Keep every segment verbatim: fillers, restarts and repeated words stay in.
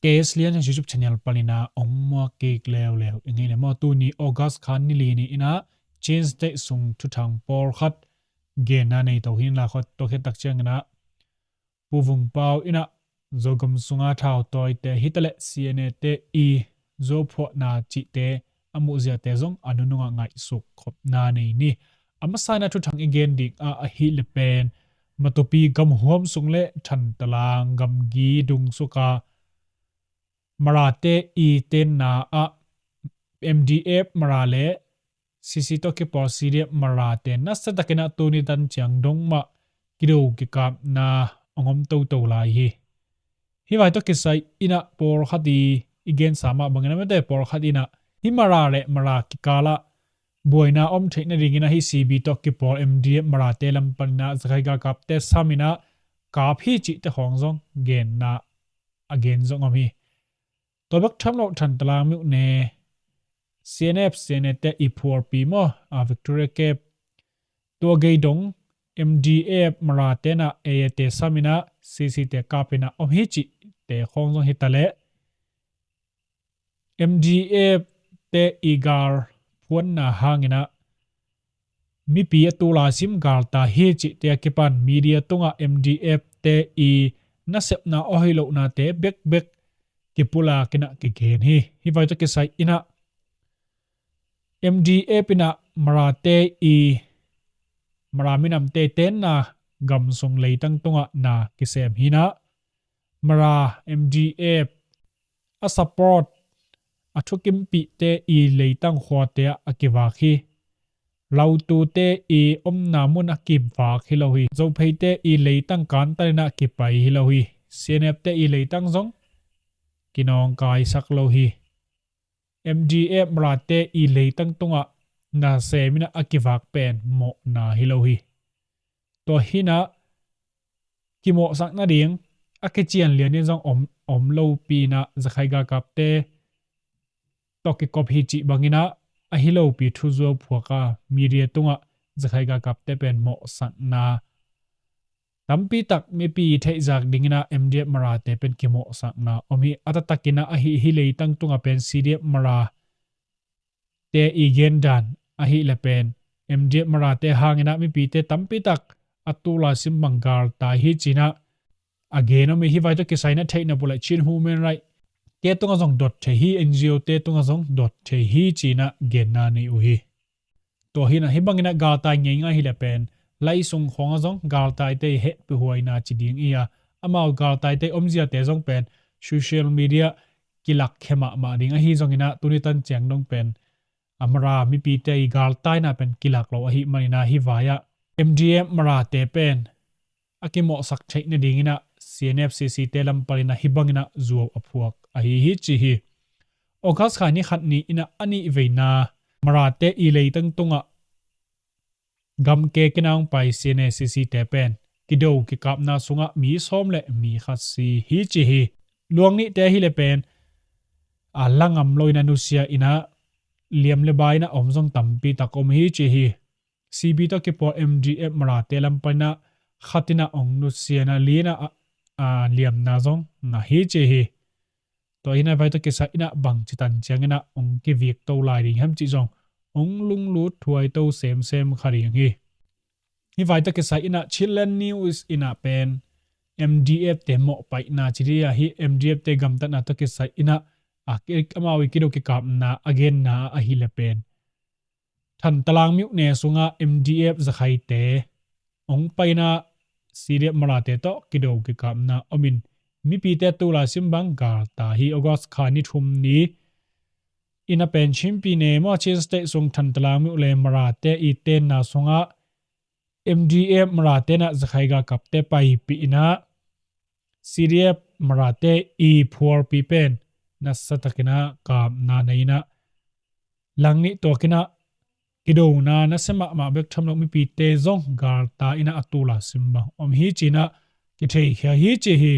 K S Lian YouTube channel panin ah ong muak kik leuleu ing ei le maw. Tuni August kha ni li ni in ah Chin State sung thuthang pawlkhat genna nei to hi inla, khua tua khit tak ciangin ah Pu Vung Pau in ah Zogam sunga thautawite hi taleh C N A te i zuauphuahna cihte a muhziate zong a nunung ah ngaihsuk khopna nei ni. A masa in ah thuthang i gen ding ah ahih leh pen Matupi gamhuam sung le Thantalang gamgi dungsuka Marate i tenna ah M D F Mara le C C tawh kipawl C D F Marate nasa takin ah tuni tan ciang dong mah kido kikapna ong om toto lai hi. Hih vai tawh kisai in ah pawlkhat i, i gensa mah bangin ah mite pawlkhat in ah hih Mara le Mara kikal ah buaina om theih nadingin ah hih C B tawh kipawl M D F Marate lam panin ah Zakhai galkapte sam in ah kap hi cihte khawng zong genna a gen zong om hi. Tua bek tham lo Thantalang myone C N F, C N A te i phualpi maw, a Victoria Cup tua gei dong M D F Marate in ah A A te sam in ah C C te kap in ah om hi cihte khawng zong hi taleh M D F te i gal phuanna hangin ah mipi a tu laisim galtai hi cihte a kipan media tungah M D F te i nasepna aw hi lohnate bekbek kipulak in ah kigen hi. Hih vai tawh kisai in ah M D F in ah Marate i, Mara minamte tenna gam sung leitang tungah na kisem hi in ah Mara M D F a support a thukimpihte i leitang khuate ah a kivak hi. Lautute i omna mun a kivak hi lo hi. Zopheite i leitang kantan in ah kipai hi lo hi. C N F te i leitang zong kinawngkaisak lo hi. M D F Marate i leitang tungah nasem in ah a kivak pen mawhna hi lo hi. Tua hi in ah kimawhsak nading a kician lian in zong om, om lopi in ah Zakhai galkapte tawh kikop hi cih bangin ah ahi lopi thuzuau phuak a media tungah Zakhai galkapte pen mawhsakna tampi tak mipi theihzak dingin ah M D F Marate pen kimawhsakna om hi. A taktakin ah ahi hi leitang tungah pen C D F Mara te i gendan ahih leh pen M D F Marate hangin ah mipite tampi tak a tu laisim bang galtai hi ci in ah a gen om hi. Hih vai tawh kisai in ah theihna bulai Chin Human Rights te tungah zong dot thei hi, N G O te tungah zong dot thei hi ci in ah genna nei uh hi. Tua hi in ah hih bangin ah galtai ngeingai hi leh pen lai sung khawngah zong galtaite i hehpihhuaina ci ding i a, amau galtaite omziate zong pen social media kilakkhia mahmah ding ahi zongin ah tuni tan ciang dong pen a Mara mipite i galtaina pen kilak lo ahih manin ah hih vai ah M D F Marate pen a kimawhsak theih nadingin ah C N F C C te lam panin ah hih bangin ah zuau a phuak ahi hi ci hi. August kha ni khat ni in ah a nih veina Marate i leitang tungah gamke kinang pai C N A C C te pen kido kikapna sungah mi sawm le mi khat si hi ci hi. Luang nihte hi leh pen a langam lo in ah nusia in ah liam le bai in ah om zong tampi tak om hi ci hi. C B tawh kipawl M D F Marate lam panin ah khat in ah ong nusia in ah li in ah a, a liamna zong ngah hi ci hi. Tua hi in ah vai tawh kisai in ah bangci tan ciangin ah ong kivik to lai ding hiam cih zong ong lunglut thuai to semsem kha ding hi. Hih vai tawh kisai in ah Chinland News in ah pen M D F te mawhpaihna ci dih a, hih M D F te gamtatna tawh kisai in ah a ki, amau i kido kikapna a genna ahih leh pen Thantalang myone sungah M D F Zakhaite ong pai in ah C D F Marate tawh kido kikapna om in mipite tu laisim bang galtai hi. August kha ni thum ni in ah pen Chin Pyine maw, Chin State sung Thantalang myo le Marate i tenna sungah M D F Marate in ah Zakhai galkapte paipih in ah C D F Marate i phualpi pen nasa takin ah kapna nei in ah langnih tuak in ah kidona nasia mahmah bek tham lo mipite zong galtai in ah a tu laisim bang om hi ci in ah kitheikhia hi ci hi.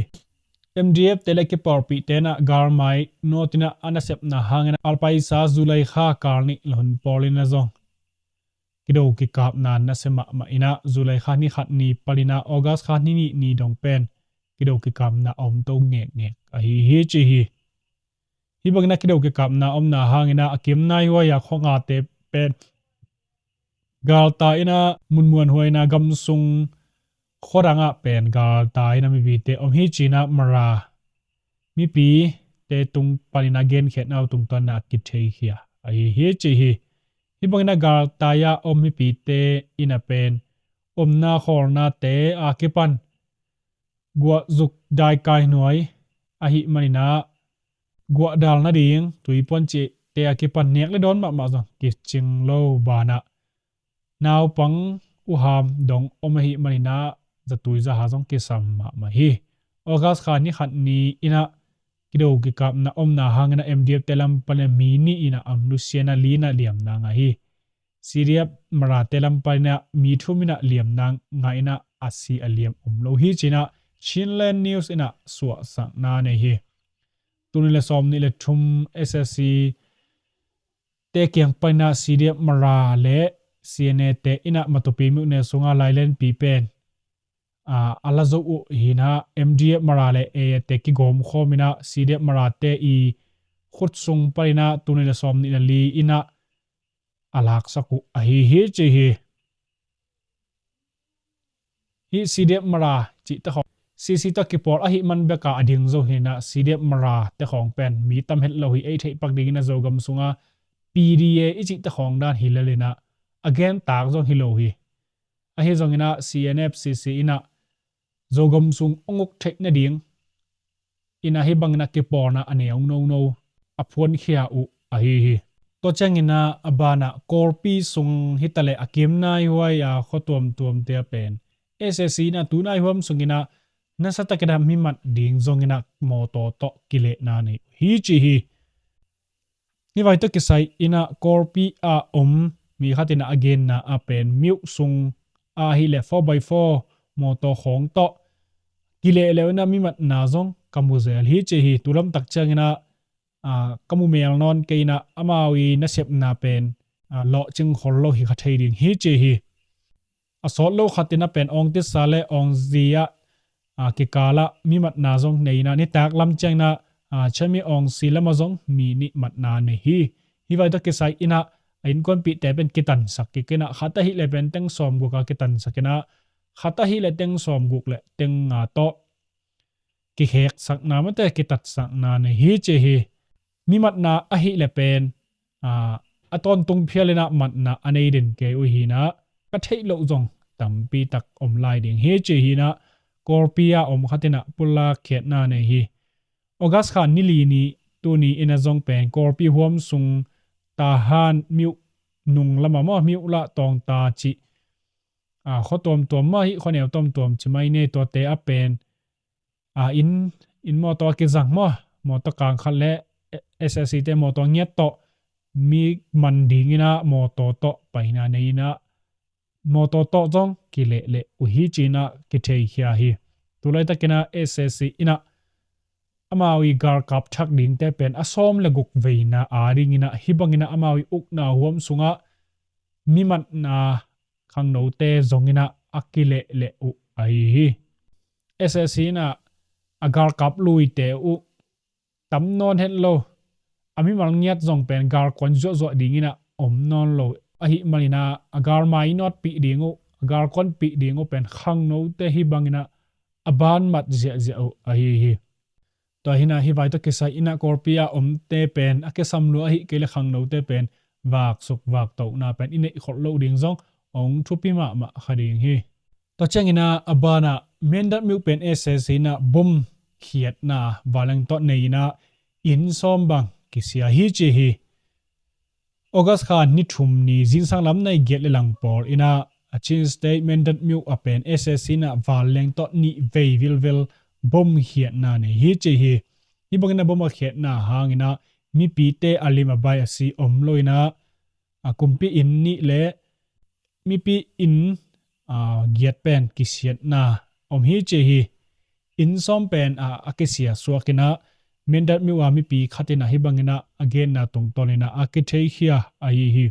M D F te le kipawlpihte in ah galmai nawt in ah a nasepna hangin ah Alpaisa July kha kal nih le hun pawl in ah zong kido kikapna nasia mahmah in ah July kha ni khat ni panin ah August kha ni nih ni dong pen kido kikapna a om to ngekngek ahi hi ci hi. Hih bangin a kido kikapna omna hangin a, a kim nai huai a khuangate pen galtai in a, munmuan huai in a, gamsung khuadang ah pen galtai in a mipite om hi ci in a, Mara mipite tung panin a genkhiatna uh tungtawn in a kitheikhia ahi hi ci hi. Hih bangin a galtai a om mipite in a pen omna khawlnate a kipan guah zuk daikai nuai ahih manin a, guah dal nading tuipuan cihte a kipan nek le dawn mahmah zong kicing lo banah, naupang uham dong om ahih manin a, zatui zaha zong kisam mahmah hi. August kha ni khat ni in a kido kikapna omna hangin a, M D F te lam panin a mi nih in a ang nusia in a, li in a liamna ngah hi. C D F Mara te lam panin a mi thum in a liamna ngah in a, a si a liam om lo hi ci in a, Chinland News in a suahsakna nei hi. Tul nih le sawm nih le thum S S C te kiang panin a C D F Mara le C N A te in a Matupi myone sung a Lailenpi pen a, a la zo uh hi in a, M D F Mara le A A te kigawm khawm in a, C D F Mara te i khut sung panin a tul nih le sawm nih le li in a a laksak uh ahi hi ci hi. Hih C D F Mara cihte khawng C C tawh kipawl ahih man bek a a ding zo hi in a, C D F Mara te khawng pen mi tam het lo hi. Ei theih pak dingin a Zogam sung a P D A i cihte khawng dan hi lel in a, a gen tak zong hi lo hi. Ahi zongin a C N F C C in a Zogam sung ong uk theih nading in a hih bangin a kipawlna a neu nono a phuankhia uh ahi hi. Tua ciangin a, a banah Kawlpi sung hi ta leh a kim nai huai a khua tuamtuamte ah pen S S C in a tu nai huam sungin a nasa takin a mi mat ding zongin a mawtaw tawh kilehna nei uh hi ci hi. Hih vai tawh kisai in a Kawlpi a om mi khat in a a genna ah pen Myo sung ahih leh four by four mawtaw khawng tawh kileh leu in a mi matna zong ka mu zel hi ci hi. Tu lamtak ciangin a, a, ka mu mel nawn kei in a, amau i nasepna pen, a, lawhcing khol lo hi kha thei ding hi ci hi. A sawt lo khat in a pen awng tisa le awng zi ah, a, kikal ah mi matna zong nei in a, nitak lam ciangin a, a, Chami awng si lam ah zong mi nih matna nei hi. Hih vai tawh kisai in a, a innkuanpihte pen kitansak kik in a, khat ahih leh pen teng sawm guk a kitansak in a, khat ahih leh teng sawm guk le teng nga tawh kikheksakna mate kitatsakna nei hi ci hi. Mi matna ahih leh pen, a, a tawntung phial in a matna a nei den kei uh hi in a, ka theih loh zong tampi tak om lai ding hi ci hi in a, Kawlpi a om khat in a pulak khiatna nei hi. August kha ni li ni tuni in a zong pen Kawlpi huam sung Tahan Myo nung lam ah maw, Myo lah Tawngta cih, a, khua tuamtuam mah hi, khua neu tuamtuam ci mai ni, tuate ah pen, a, inn, inn mawtaw a kizang maw, mawtaw kang khat le S S C te mawtaw ngiat tawh mi man dingin a mawtaw tawh paina nei in a, mawtaw tawh zong kileh leh uh hi ci in a kitheikhia hi. Tu laitakin a S S C in a amau i galkap thak dingte pen a sawm le guk veina a dingin a hih bangin a amau i ukna huam sungah mi matna khangnote zongin a a kileh leh uh ahi hi. S S C in a a galkap luite uh tam nawn het lo. A mimal ngiat zong pen galkuan zuahzuah dingin a om nawn lo. Ahih manin a a gal mainawtpih ding uh, a galkuanpih ding uh pen khangnote hih bangin a a banmat ziahziah uh ahi hi. Tua hi in a hih vai tawh kisai in a Kawlpi a omte pen a kisam lua ahih kei leh khangnote pen vaksuk vaktohna pen i neih kholh loh ding zong hong thupi mahmah kha ding hi. Tua ciangin a a banah Mindat Myo pen S S C in a bom khiatna vanleng tawh nei in a inn sawm bang kisia hi ci hi. August kha ni thum ni zingsang lam nai giat le lang pawl in a, a Chin State Mindat Myo ah pen S S C in a vanleng tawh nih vei vilvel bom khiatna nei hi ci hi. Hih bangin a bom a khiatna hangin a mipite a lim a bai a si om lo in a, a kumpi inn nih le mipi inn, a, giat pen kisiatna om hi ci hi. Inn sawm pen a, a kisia suak in a, Mindat Myo a mipi khat in a hih bangin a a genna tungtawn in a a kitheikhia ahi hi.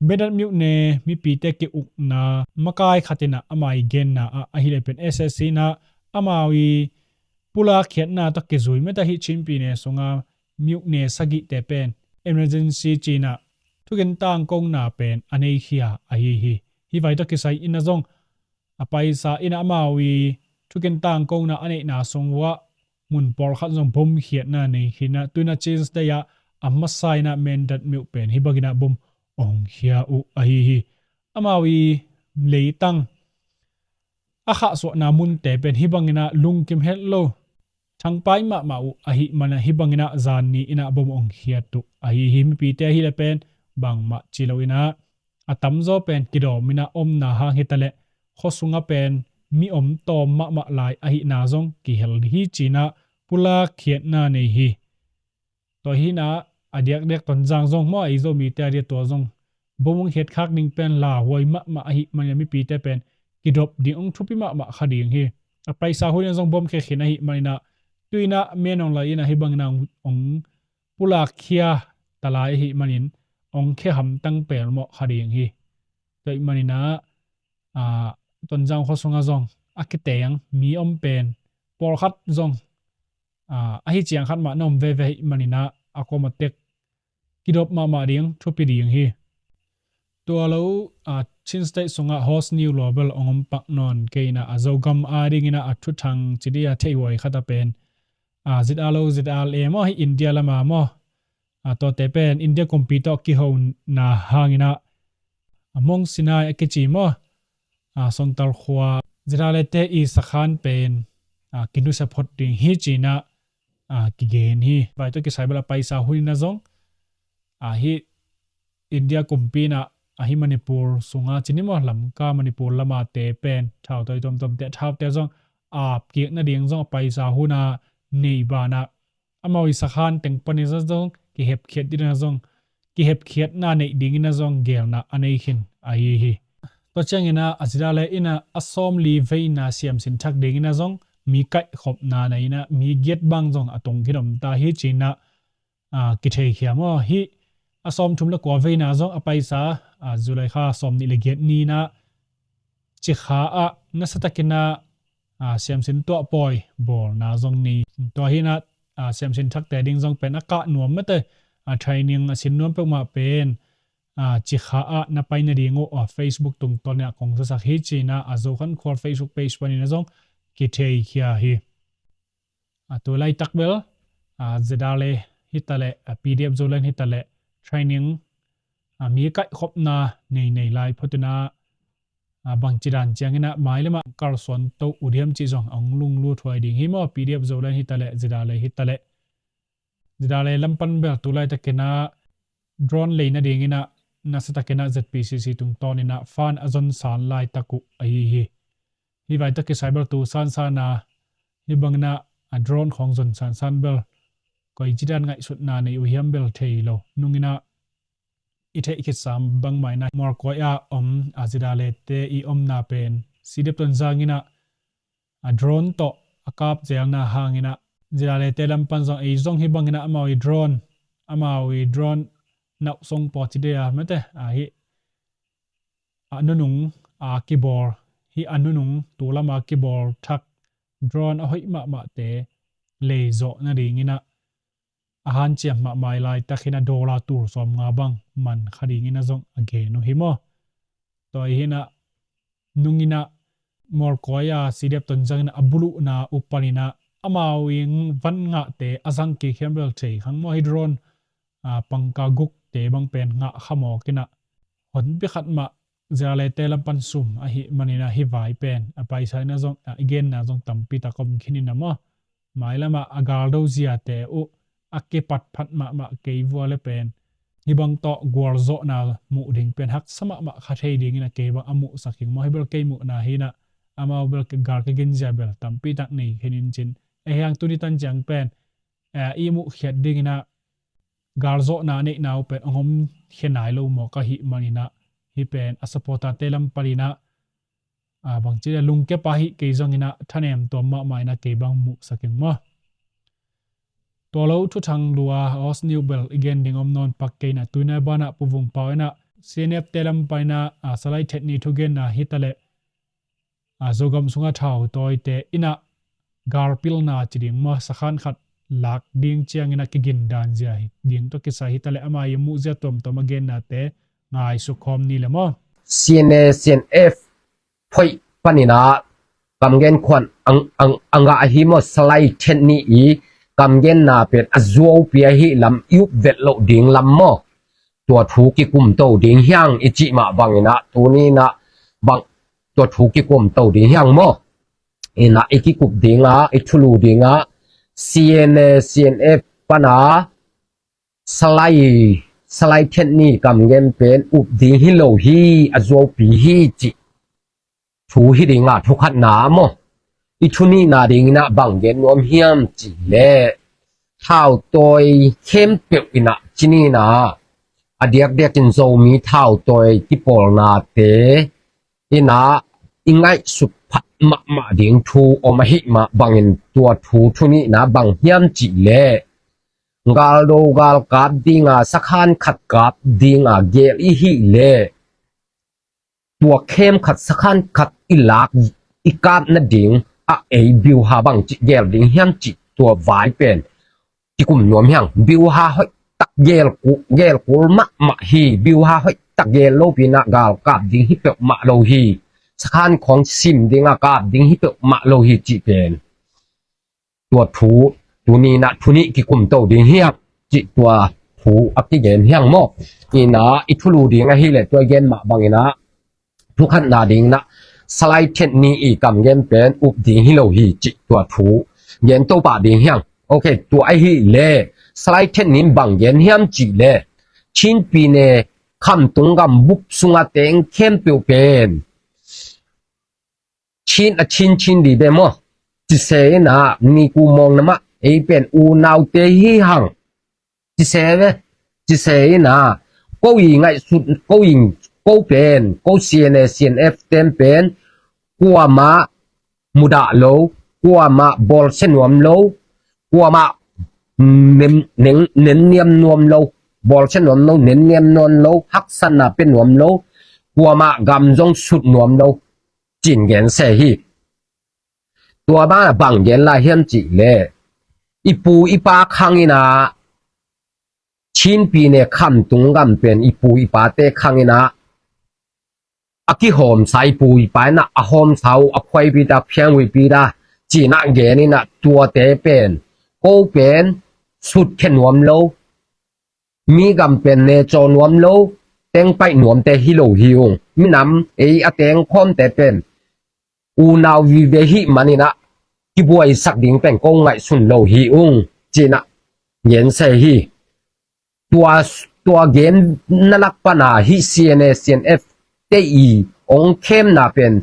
Mindat Myo ne mipite kiukna makai khat in a ama i genna ah ahih leh pen S S C in a amau i pulak khiatna tawh kizui mete hih Chin pyine sungah miuh ne sagihte pen emergency cinah thukin tangkona pen a neikhia ahi hi. Hih vai tawh kisai inah zong a paisa inah amau i thukin tangkona a neihna sung uah mun pawlkhat zong bom khiatna nei khinah tuinah Chin State ah a masa inah Mindat miuh pen hih banginah bom ong khia uh ahi hi. Amau i leitang a khahsuahna munte pen hih banginah lungkim het lo thangpai mahmah uh ahih manah hih banginah zan ni inah bom ong khiat uh ahi hi. Mipite ahileh pen bangmah ci lo inah a tamzaw pen kidawm inah omna hang hitaleh khua sungah pen mi om tawm mahmah lai ahihna zong kihel hi cinah pulak khiatna nei hi. Tua hinah a diakdiak Tonzang zong maw, ei Zomite a dia tua zong bom ong khiat khak ding pen lauhuai mahmah ahih maninah mipite pen kidop ding ong thupi mahmah kha ding hi. A paisa hunin zong bom khia khin ahih maninah tuinah men ong lai inah hih banginah ong pulak khia talai ahih manin ong khia hamtang pelmawh kha ding hi. Tua ahih maninah a, Tonzang khua sungah zong a kiteng mi om pen pawlkhat zong a, ahi ciang khat mah na om veve ahih maninah a kuamah tek kidop mahmah ding thupi ding hi. Tua lo a, Chin State sungah host new lawbel ong om pak nawn kei inah a Zogam a dinginah a thuthang ci dia theihhuai khat a pen a, ZRA lo ZRA maw, hih India lama maw, a, tuate pen India kumpi tawh kihona hanginah a Mount Sinai a kici maw, a, Songtal khua ZRA lete i sakhan pen a, kinusia phot ding hi cinah a, kigen hi. Vai tawh kisai bel a paisa huninah zong a, hih India kumpi inah ahi Manipur sungah cini maw, Lamka Manipur lamate pen thautawi tuamtuamte thaute zong ap kik nading zong a paisa huna nei banah amau i sakhan teng panin zong kihepkhiat dingin zong kihepkhiatna neih dingin zong gelna a nei khin ahi hi. Tua cianginah a ZRA le inah a sawmli veina siamsin thak dingin zong mi kaihkhopna nei inah mi giat bang zong a tung khin om ta hi cinah a, kitheikhia maw. Hih a sawmthum le kua veina zong a paisa a, July kha sawmnih le giat ni inah Cikha ah nasatakinah a, siamsin tuahpawi bawlna zong nei. Tua hinah a, siamsin thakte ding zong pen a kah nuam mate a, training a sin nuam peuhmah pen a, Cikha ah na pai nading uh a, Facebook tungtawn inah kong sasak hi cinah a, Zokhankhual Facebook page paninah zong kitheikhia hi. A, tu laitak bel a, ZRA le hitaleh a, PDF Zoland hitaleh training a, mi kaihkhopna nei nei lai phot inah a, bangci dan cianginah mailamah kalsuan to uh diam cih zong a hong lunglut huai ding hi maw. PDF Zoland hitaleh ZRA le hitaleh ZRA le lampan bel tu laitakinah drone lei nadinginah nasatakinah ZPCC tungtawninah fund a zonsan laitak uh ahi hi. Hih vai tawh kisai bel tu sansana hih banginah a, drone khawng zon sansan bel koici dan ngaihsutna nei uh hiam bel thei lo. Nunginah i theih khitsa bangmah inah Mualkuai ah om a, ZRA lete i omna pen CDF Tonzang inah a, drone tawh a kap zelna hanginah ZRA lete lampan zong ei zong hih banginah amau i drone amau i drone nauhsong pawci dea mate a, hih a nunung a kibawl, hih a nunung tu lama kibawl thak drone a hoih mahmahte leizawh nadinginah a hanciam mahmah i laitak hinah dollar tul sawmnga bang man kha dinginah zong a gen uh hi maw. Tua hi hinah nunginah Mualkuai a CDF Tonzang inah a buluhna uh paninah amau i van ngahte a zang kik hiam bel thei khang maw. Hih drone a, pangka gukte bang pen ngah kha mawk inah honpi khat mah ZRA lete lampan sum ahih maninah hih vai pen a, paisa inah zong a, i genna zong tampi tak om khin inah maw. Mailamah a galdo ziate uh a kipatphat mahmah kei vua le pen hih bang tawh gualzawhna muh ding pen haksa mahmah kha thei dinginah kei bang a muhsak ing maw. Hih bel kei muhna hinah amau bel gal kigin zia bel tampi tak nei khin in cin. Ei hang tuni tan ciang pen a, i muhkhiat dinginah galzawhna a neihna uh pen a hong om khia nai lo mawk ahih maninah hih pen a supporter-te lam paninah a, bangci le lungkia pah hih kei zonginah thanem tuam mahmah inah kei bang muhsak ing maw. Tua lo thuthang lua host new bel i gen ding om nawn pak kei inah tuinai banah Pu Vung Pau inah CNF-te lam paninah a, Salai Thet Ni thugenna hitaleh a, Zogam sungah thautawite inah galpilna ci ding maw, sakhan khat lak ding ciangin a kigindan zia hi ding tawh kisai hi taleh ama i muh zia tuamtuam a gennate ngaisuk khawm ni le maw? C N A, C N F phoih panin ah kamgen khuan ang, ang, a ngah ahi maw? Salai Thet Ni i kamgenna pen a zuaupi ahi lam i up vet loh ding lam maw? Tua thu kikum to ding hiang i cih mah bangin ah tuni in ah bang tua thu kikum to ding hiang maw? In ah i kikup ding ah i thulu ding ah C N A, C N F pan a Salai, Salai Thet Ni kamgen pen up ding hi lo hi, a zuaupi hi cih thu hi ding ah thu khatna maw? I thu nihna ding in ah bang gen nuam hiam cih leh thautawi khempeuh in ah ci ni in ah a diakdiakin Zomi thautawi kipawlnate in ah i ngaihsut phat mahmah ding thu om ahih mah bangin tua thu thu nihna bang hiam cih leh galdo galkap ding a sakhan khat kap ding a gel i hih leh tua khem khat sakhan khat i lak i kap nading a ei biuha bang cih gel ding hiam cih tua vai pen kikum nuam hiang. Biuha hoih tak gel ku, gel kul mahmah hi. Biuha hoih tak gel lopi in ah galkap ding hi peuhmah lo hi. Sakhan khawng sim ding a kap ding hi peuhmah lo hi cih pen tua thu tuni in ah thu nih kikum to ding hiang cih tua thu a kigen hiang maw? In ah i thulu ding ahih leh tua i gen mah bangin ah thu khatna ding in ah Salai Thet Ni i kamgen pen up ding hi lo hi cih tua thu gen to pah ding hiang. Ok, tua ahih leh Salai Thet Ni in bang gen hiam cih leh Chin pyine khamtung gam bup sunga teng khempeuh pen Chin a Chin Chin di be maw? Ci se in ah niku mawng na mah ei pen unaute hi hang. Ci se ve, ci se in ah ko i ngaihsut, ko i, ko pen, ko C N A, C N F ten pen kuamah mudah lo, kuamah bawlsia nuam lo, kuamah nen, nen, nenniam nuam lo, bawlsia nuam lo, nenniam nuam lo, haksatna pia nuam lo, kuamah gam zong sut nuam lo, ci-in gen se hi. Tua banah bang gen lai hiam cih leh i pu i pa khang in ah Chin pyine khamtung gam pen i pu i pate khang in ah a kihawmsa i pu i pa in ah a hawmsa uh a khuaipi ta phianghuipi ta ci-in ah gen in ah tuate pen ko pen sutkhia nuam lo, mi gam pen necaw nuam lo, tengpaih nuamte hi lo hi ung. Minam ei a tengkhawmte pen unau vive hih manin ah kibuaisak ding pen ko ngaihsun lo hi ung ci-in ah gen se hi. Tua, tua gen na lak pana hih C N A, C N F te i ong khemna pen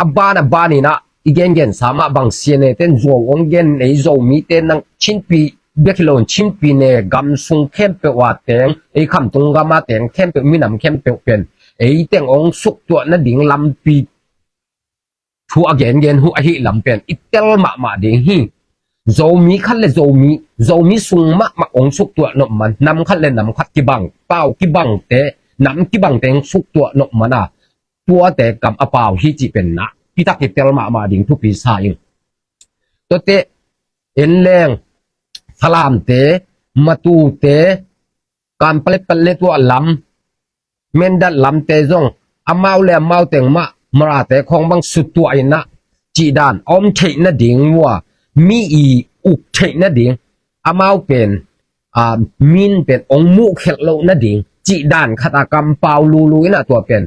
a ban a ban in ah i gengensa mah bang C N A ten zuau ong gen ei Zomite nang Chin pyi bek hi lo in Chin pyine gam sung khempeuh a teng ei khamtung gam a teng khempeuh minam khempeuh pen ei teng ong suktuah nading lampi thu a gengen uh ahih lam pen i tel mahmah ding hi. Zomi khat le Zomi, Zomi sung mahmah ong suktuah nop man, nam khat le nam khat kibang, pau kibangte, nam kibangte ong suktuah nop man a, tuate kam a pau hi cih pen na pitak i tel mahmah ding thupi sa ing. Tuate, en leng, Falamte, Matute, Kanpetlet, Paletwa lam, Mindat lamte zong amau le amau teng mah Marate khawng bang suttuah in ah cihdan a om theih nading uh a, mi i uk theih nading, amau pen, a, min pen ong muhkhelh loh nading cihdan khat a kampau lulu in ah tua pen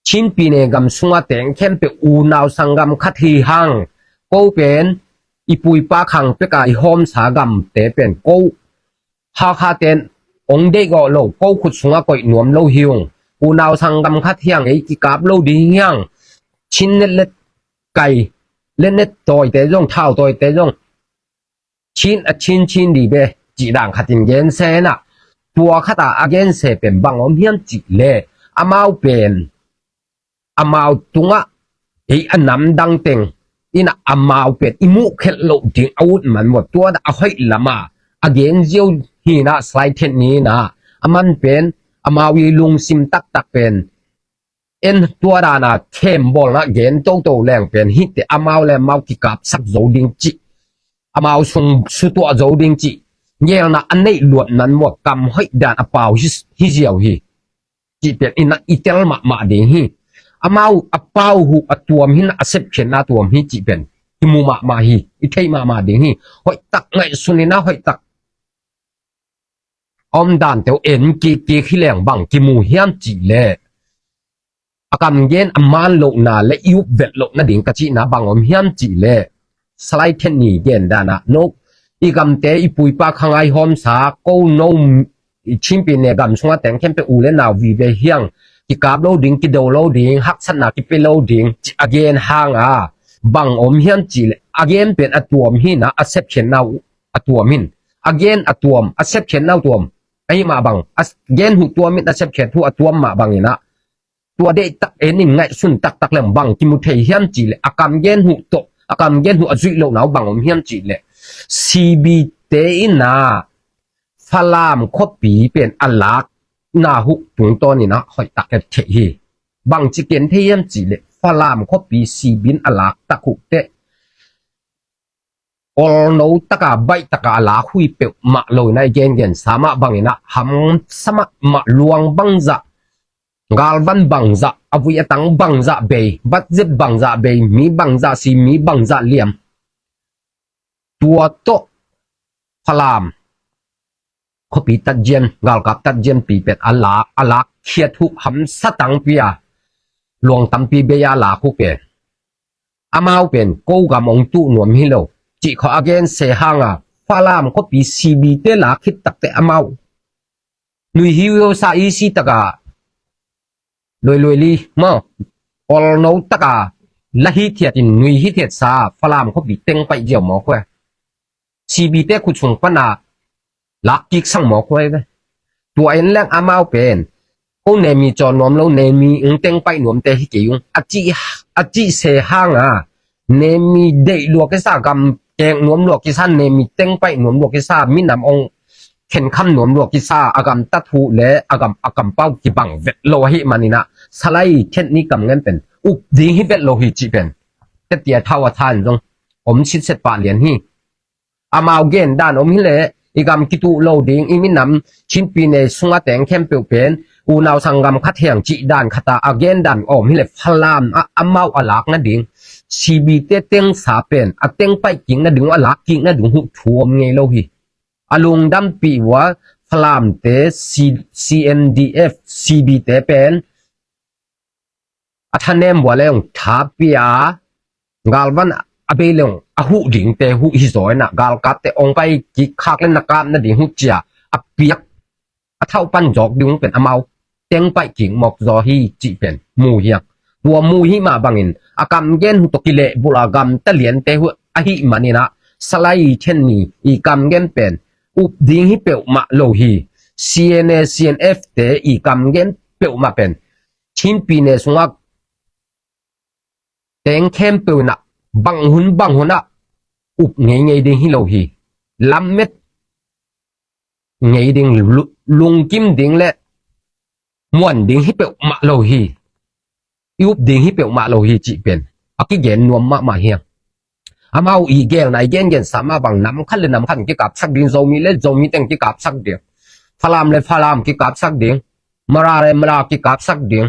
Chin pyine gam sunga teng khempeuh unau sanggam khat hi hang. Ko pen i pu i pa khang peka i hawmsa gamte pen ko Hakha ten ong deih gawh lo, ko khut sungah koih nuam lo hi ung. Unau sanggam khat hi hang, ei kikap lo ding hi hang. Chin net let kai, let net tawite zong, thau tawite zong, Chin a Chin Chin di be, cih dan khat in gense in ah, tua khat a a gense pen bang om hiam cih leh, amau pen amau tungah ei a namdang teng in ah amau pen i muhkhelh loh ding a ut man maw, tua a hoih lam a a gen ziau hi in ah, Salai Thet Ni in ah, a man pen amau i lungsim taktak pen en tua dan a khembawlna gen toto leng pen hihte amau le amau kikapsak zo ding cih amau sung sutuah zo ding cih ngelna a neih luat nan maw, kam hoih dan a pau hi, hi ziau hi. Cih pen in ah i tel mahmah ding hi. Amau a pau huh a tuam hi, a sepkhiatna tuam hi cih pen i mu mahmah hi, i theih mahmah ding hi. Hoihtak ngaihsun in ah hoihtak a om dante uh en kikkik hi leng bang kimu hiam cih leh, a kam gen a man lohna le i up velh loh nading ka cihna bang om hiam cih leh, Salai Thet Ni gen dan ah, no, i gamte i puipa khangai hawmsa ko no, i Chin Pyine gam sungah teng khempeuh u le nau vive hiang, kikap lo ding, kido lo ding, haksatna kipia lo ding cih a gen hang a, bang om hiam cih leh, a gen pen a tuam hi in ah a sepkhiatna uh a tuam hi in. A gen a tuam, a sepkhiatna uh tuam, ahi mah bang, a gen huh tuam in, a sepkhiat huh a tuam mah bang in ah, tua deihtak en in ngaihsun taktak leng bang kimu thei hiam cih leh, a kam gen huh tawh, a kam gen huh a zuih lohna uh bang om hiam cih leh, C B te in ah Falam khuapi pen a lakna huh tungtawn in ah hoihtak et theih hi. Bangci ken thei hiam cih leh, Falam khuapi C B in a lak tak huh teh, olno taka, baih taka a lak huh hi peuhmah lo in ah, i gengen sa mah bang in ah, hamsa mahmah, luang bangzah, galvan bangzah, a vui a tang bangzah bei, budget bangzah bei, mi bangzah si, mi bangzah liam. Tua tawh Falam khuapi tatzian, galkap tatzian pi pen a lak, a lak khiat huh hamsa tangpi a, luang tampi bei a lak huh pen, amau pen ko gam ong tuh nuam hi lo cih khawng a gen se hang a, Falam khuapi C B te lak khit tak teh amau nui hi uh sa, i si taka luailuai li maw, olno taka la hithiat in nui hithiat sa Falam khuapi teng paih ziau mawk uh a, C B te khut sung pan a lak kik sang mawk uh a ve. Tua en leng amau pen ko nemi caw nuam lo, nemi ung teng paih nuamte hi kei ung a cih, a cih se hang a, nemi deih lua kisa, gam keng nuam lua kisa, nemi teng paih nuam lua kisa, minam ong khenkham nuam lua kisa, a gamtat huh le a gam, a kampau kibang vet lo ahih manin ah, Salai Thet Ni kam ngen pen up ding hi vet lo hi cih pen tetia thau a than zong om sitset pah lian hi. Amau gen dan om hi leh, i gam kituh lo ding, i minam Chin Pyine sungah teng khempeuh pen unau sanggam khat hi hang cih dan khat a, a gen dan om hi leh, Falam ah amau a lak nading, C B te tengsa pen a teng paih kik nading uh, a lak kik nading uh thu om ngei lo hi. A lungdampih uh a, Falam te C-, C N D F, C B te pen a thanem uh a leng tha pia, galvan a bei leng a huh dingte huh hi zaw in ah, galkapte ong pai kik khak le na kap nading huh cia a piak, a thauh pan zawk ding pen amau teng paih kik mawk zaw hi cih pen mu hi hang. Tua mu hi mah bangin a kam gen huh tawh kilehbulh a gamta liante huh ahih manin ah, Salai Thet Ni i kam gen pen up ding hi peuhmah lo hi. C N A, C N F te i kam gen peuhmah pen Chin Pyine sungah teng khempeuh in ah bang hun bang hun ah up ngeingei ding hi lo hi. Lammet ngei ding, lu-, lungkim ding le muan ding hi peuhmah lo hi. I up ding hi peuhmah lo hi cih pen a kigen nuam mahmah hi hang. Amau i gelna i gengen sa mah bang, nam khat le nam khat kikapsak ding, Zomi le Zomi teng kikapsak ding, Falam le Falam kikapsak ding, Mara le Mara kikapsak ding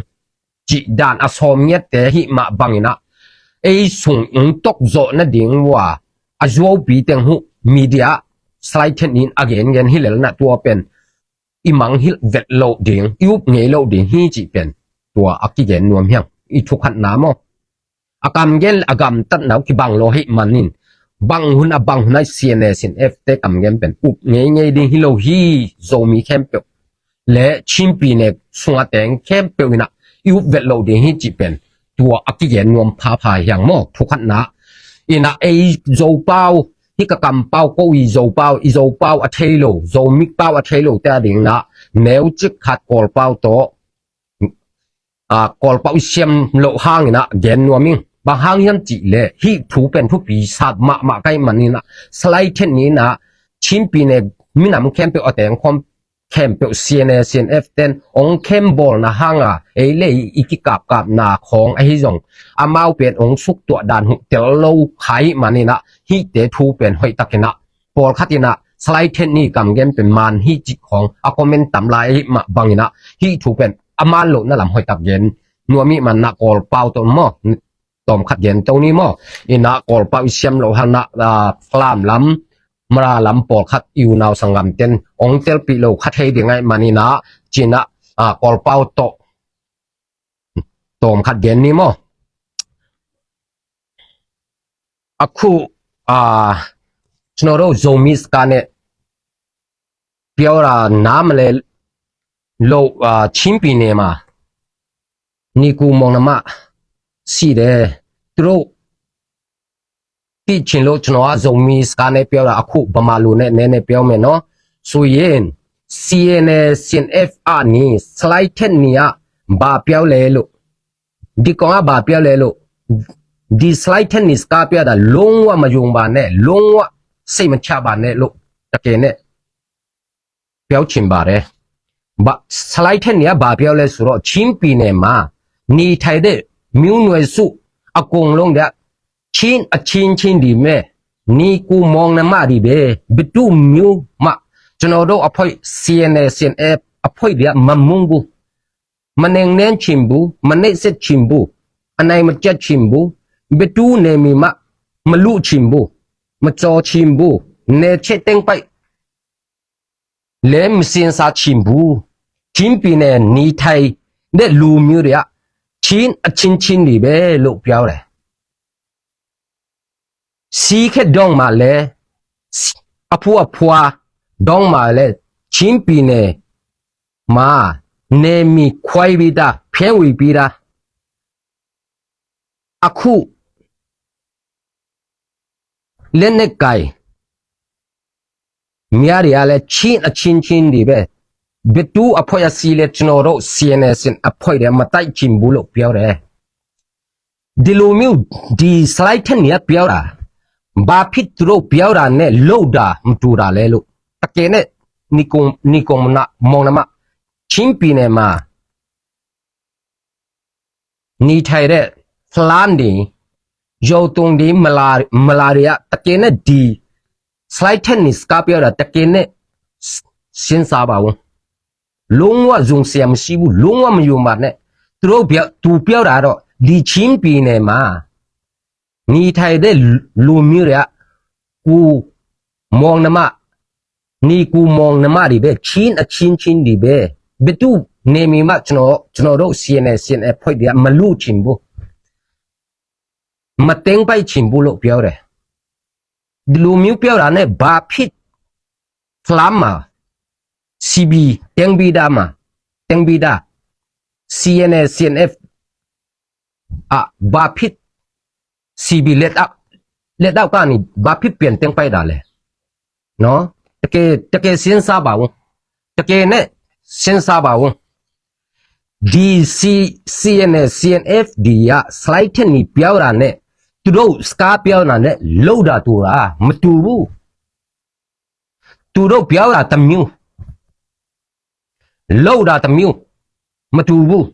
cih dan a sawm ngiatte hih mah bangin ah, ei sung ung tawk zawh nading uh a, a zuaupi teng huh media Salai Thet Ni in a gengen hi lel in ah, tua pen i mangngilh vet loh ding, i up ngei loh ding hi cih pen tua a kigen nuam hi hang. I thukhatna maw, a kam gen le a gamtatna uh kibang lo ahih manin, bang hun a bang hun a i C N A, C N F te kam gen pen up ngeingei ding hi lo hi. Zomi khempeuh le Chin Pyine sungah teng khempeuh in ah i up vet loh ding hi cih pen tua a kigen nuam phapha hi hang maw. Thukhatna in ah, ei Zopau, hih ka kampau, ko i Zopau, i Zopau a thei lo, Zomipau a thei lote a dingin ah neucik khat Kawlpau tawh, a, Kawlpau i siam loh hangin ah gen nuam ing. Bang hang hiam cih leh hih thu pen thupi sat mahmah ka hih manin ah, Salai Thet Ni in ah Chin Pyine minam khempeuh a teng khawm khempeuh C N A, C N F ten hong khembawlna hanga ei le i kikapkapna khawng ahi zong amau pen hong suktuah dan huh tel lo kha ahih manin ah hihte thu pen hoihtakin ah pawlkhat in ah Salai Thet Ni kam gen pen man hi cih khawng a comment tam lai ahih mah bangin ah hih thu pen a man lohna lam hoihtak gen nuam ahih manin ah Kawlpau tawh maw tawmkhat gen to ni maw? Inah Kawlpau i siam loh hangin ah Falam lam, Mara lam pawlkhat i unau sanggamten hong telpih lo kha thei ding ahih manin ah ci-in ah Kawlpau tawh tawmkhat gen ni maw? A khu a ကျွန်တော်တို့ Zomi စကားနဲ့ ပြောတာနားမလည်လို့ အာ ချင်းပြည်နယ်မှာ နေကူမောင်နှမရှိတယ်။ သူတို့သိချင်လို့ ကျွန်တော်က Zomi စကားနဲ့ ပြောတာ။ အခု ဗမာလိုနဲ့ နည်းနည်းပြောမယ်နော်။ ဆိုရင် စီအန်အဲ စီအန်အက်ဖ် ကနေ Salai Thet Ni က ဘာပြောလဲလို့ ဒီကောင်က ဘာပြောလဲလို့ ဒီ Salai Thet Ni စကားပြောတာ လုံးဝ မယုံပါနဲ့၊ လုံးဝ စိတ်မချပါနဲ့လို့ တကယ်နဲ့ ပြောချင်ပါတယ်။ ဘာ Salai Thet Ni က ဘာပြောလဲဆိုတော့ ချင်းပြည်နယ်မှာ နေထိုင်တဲ့ မျိုးနွယ်စု အကုန်လုံးက ချင်းအချင်းချင်းတွေပဲ၊ ညီအစ်ကိုမောင်နှမတွေပဲ၊ ဘယ်သူမျိုးမှ ကျွန်တော်တို့အဖွဲ့ စီအန်အဲ စီအန်အက်ဖ် အဖွဲ့တွေက မမုန်းဘူး။ မနှိမ်နင်းချင်ဘူး၊ မနှိပ်စက်ချင်ဘူး၊ အနိုင်မကျင့်ချင်ဘူး၊ ဘယ်သူ့နယ်မြေမှ မလုချင်ဘူး၊ မကျော်ချင်ဘူး၊ နယ်ချဲ့သိမ်းပိုက်လည်း မစဉ်းစားချင်ဘူး။ ချင်းပြည်နယ်နေထိုင်တဲ့ လူမျိုးတွေက ချင်းအချင်းချင်းတွေပဲလို့ ပြောတယ်။ စီးခဲဒေါင်းမှာလည်း အဖိုးအဖွားဒေါင်းမှာလည်း ချင်းပြည်နယ်မှာ နယ်မြေခွဲပြီးသား၊ ဖြန့်ဝေပြီးသား။ အခု လက်နက်ကိုင်များတွေကလည်း ချင်းအချင်းချင်းတွေပဲ၊ ဘယ်သူ့အဖွဲ့အစည်းလဲ ကျွန်တော်တို့ စီအန်အဲ စီအန်အက်ဖ် အဖွဲ့တွေ မတိုက်ချင်ဘူးလို့ ပြောတယ်။ ဒီလိုမျိုး ဒီ Salai Thet Ni က ပြောတာ ဘာဖြစ် သူတို့ပြောတာနဲ့ လုပ်တာ မတူတာလဲလို့ တကယ်နဲ့ ညီအစ်ကို၊ ညီအစ်ကို မောင်နှမ ချင်းပြည်နယ်မှာ နေထိုင်တဲ့ ဖလမ်းတွေ၊ ယိုတုံတွေ၊ မလာ၊ မလာတွေက တကယ်နဲ့ ဒီ Salai Thet Ni စကားပြောတာ တကယ်နဲ့ စဉ်းစားပါဦး။ လုံးဝ ယုံစရာမရှိဘူး။ လုံးဝ မယုံပါနဲ့။ သူတို့ပြော၊ သူပြောတာတော့ ဒီချင်းပြည်နယ်မှာ နေထိုင်တဲ့ လူမျိုးတွေက ကိုယ်မောင်နှမ၊ ညီအစ်ကိုမောင်နှမတွေပဲ၊ ချင်းအချင်းချင်းတွေပဲ၊ ဘယ်သူ့နယ်မြေမှ ကျွန်တော်၊ ကျွန်တော်တို့ စီအန်အဲ စီအန်အက်ဖ် အဖွဲ့တွေက မလုချင်ဘူး၊ မသိမ်းပိုက်ချင်ဘူးလို့ ပြောတယ်။ ဒီလိုမျိုးပြောတာနဲ့ ဘာဖြစ် ဖလမ်းမှာ စီဘီ သိမ်းပြီးသားမှာ၊ သိမ်းပြီးသား စီအန်အဲ စီအန်အက်ဖ် က ဘာဖြစ် စီဘီ လက်အောက်၊ လက်အောက်ကနေ ဘာဖြစ် ပြန်သိမ်းပိုက်တာလဲ။ နော်၊ တကယ်၊ တကယ် စဉ်းစားပါဦး။ တကယ်နဲ့ စဉ်းစားပါဦး။ ဒီ စီ၊ စီအန်အဲ စီအန်အက်ဖ် တွေက Salai Thet Ni ပြောတာနဲ့ သူတို့ စကားပြောတာနဲ့ လုပ်တာ တူတာ မတူဘူး။ သူတို့ပြောတာတစ်မျိုး၊ လုပ်တာတစ်မျိုး၊ မတူဘူး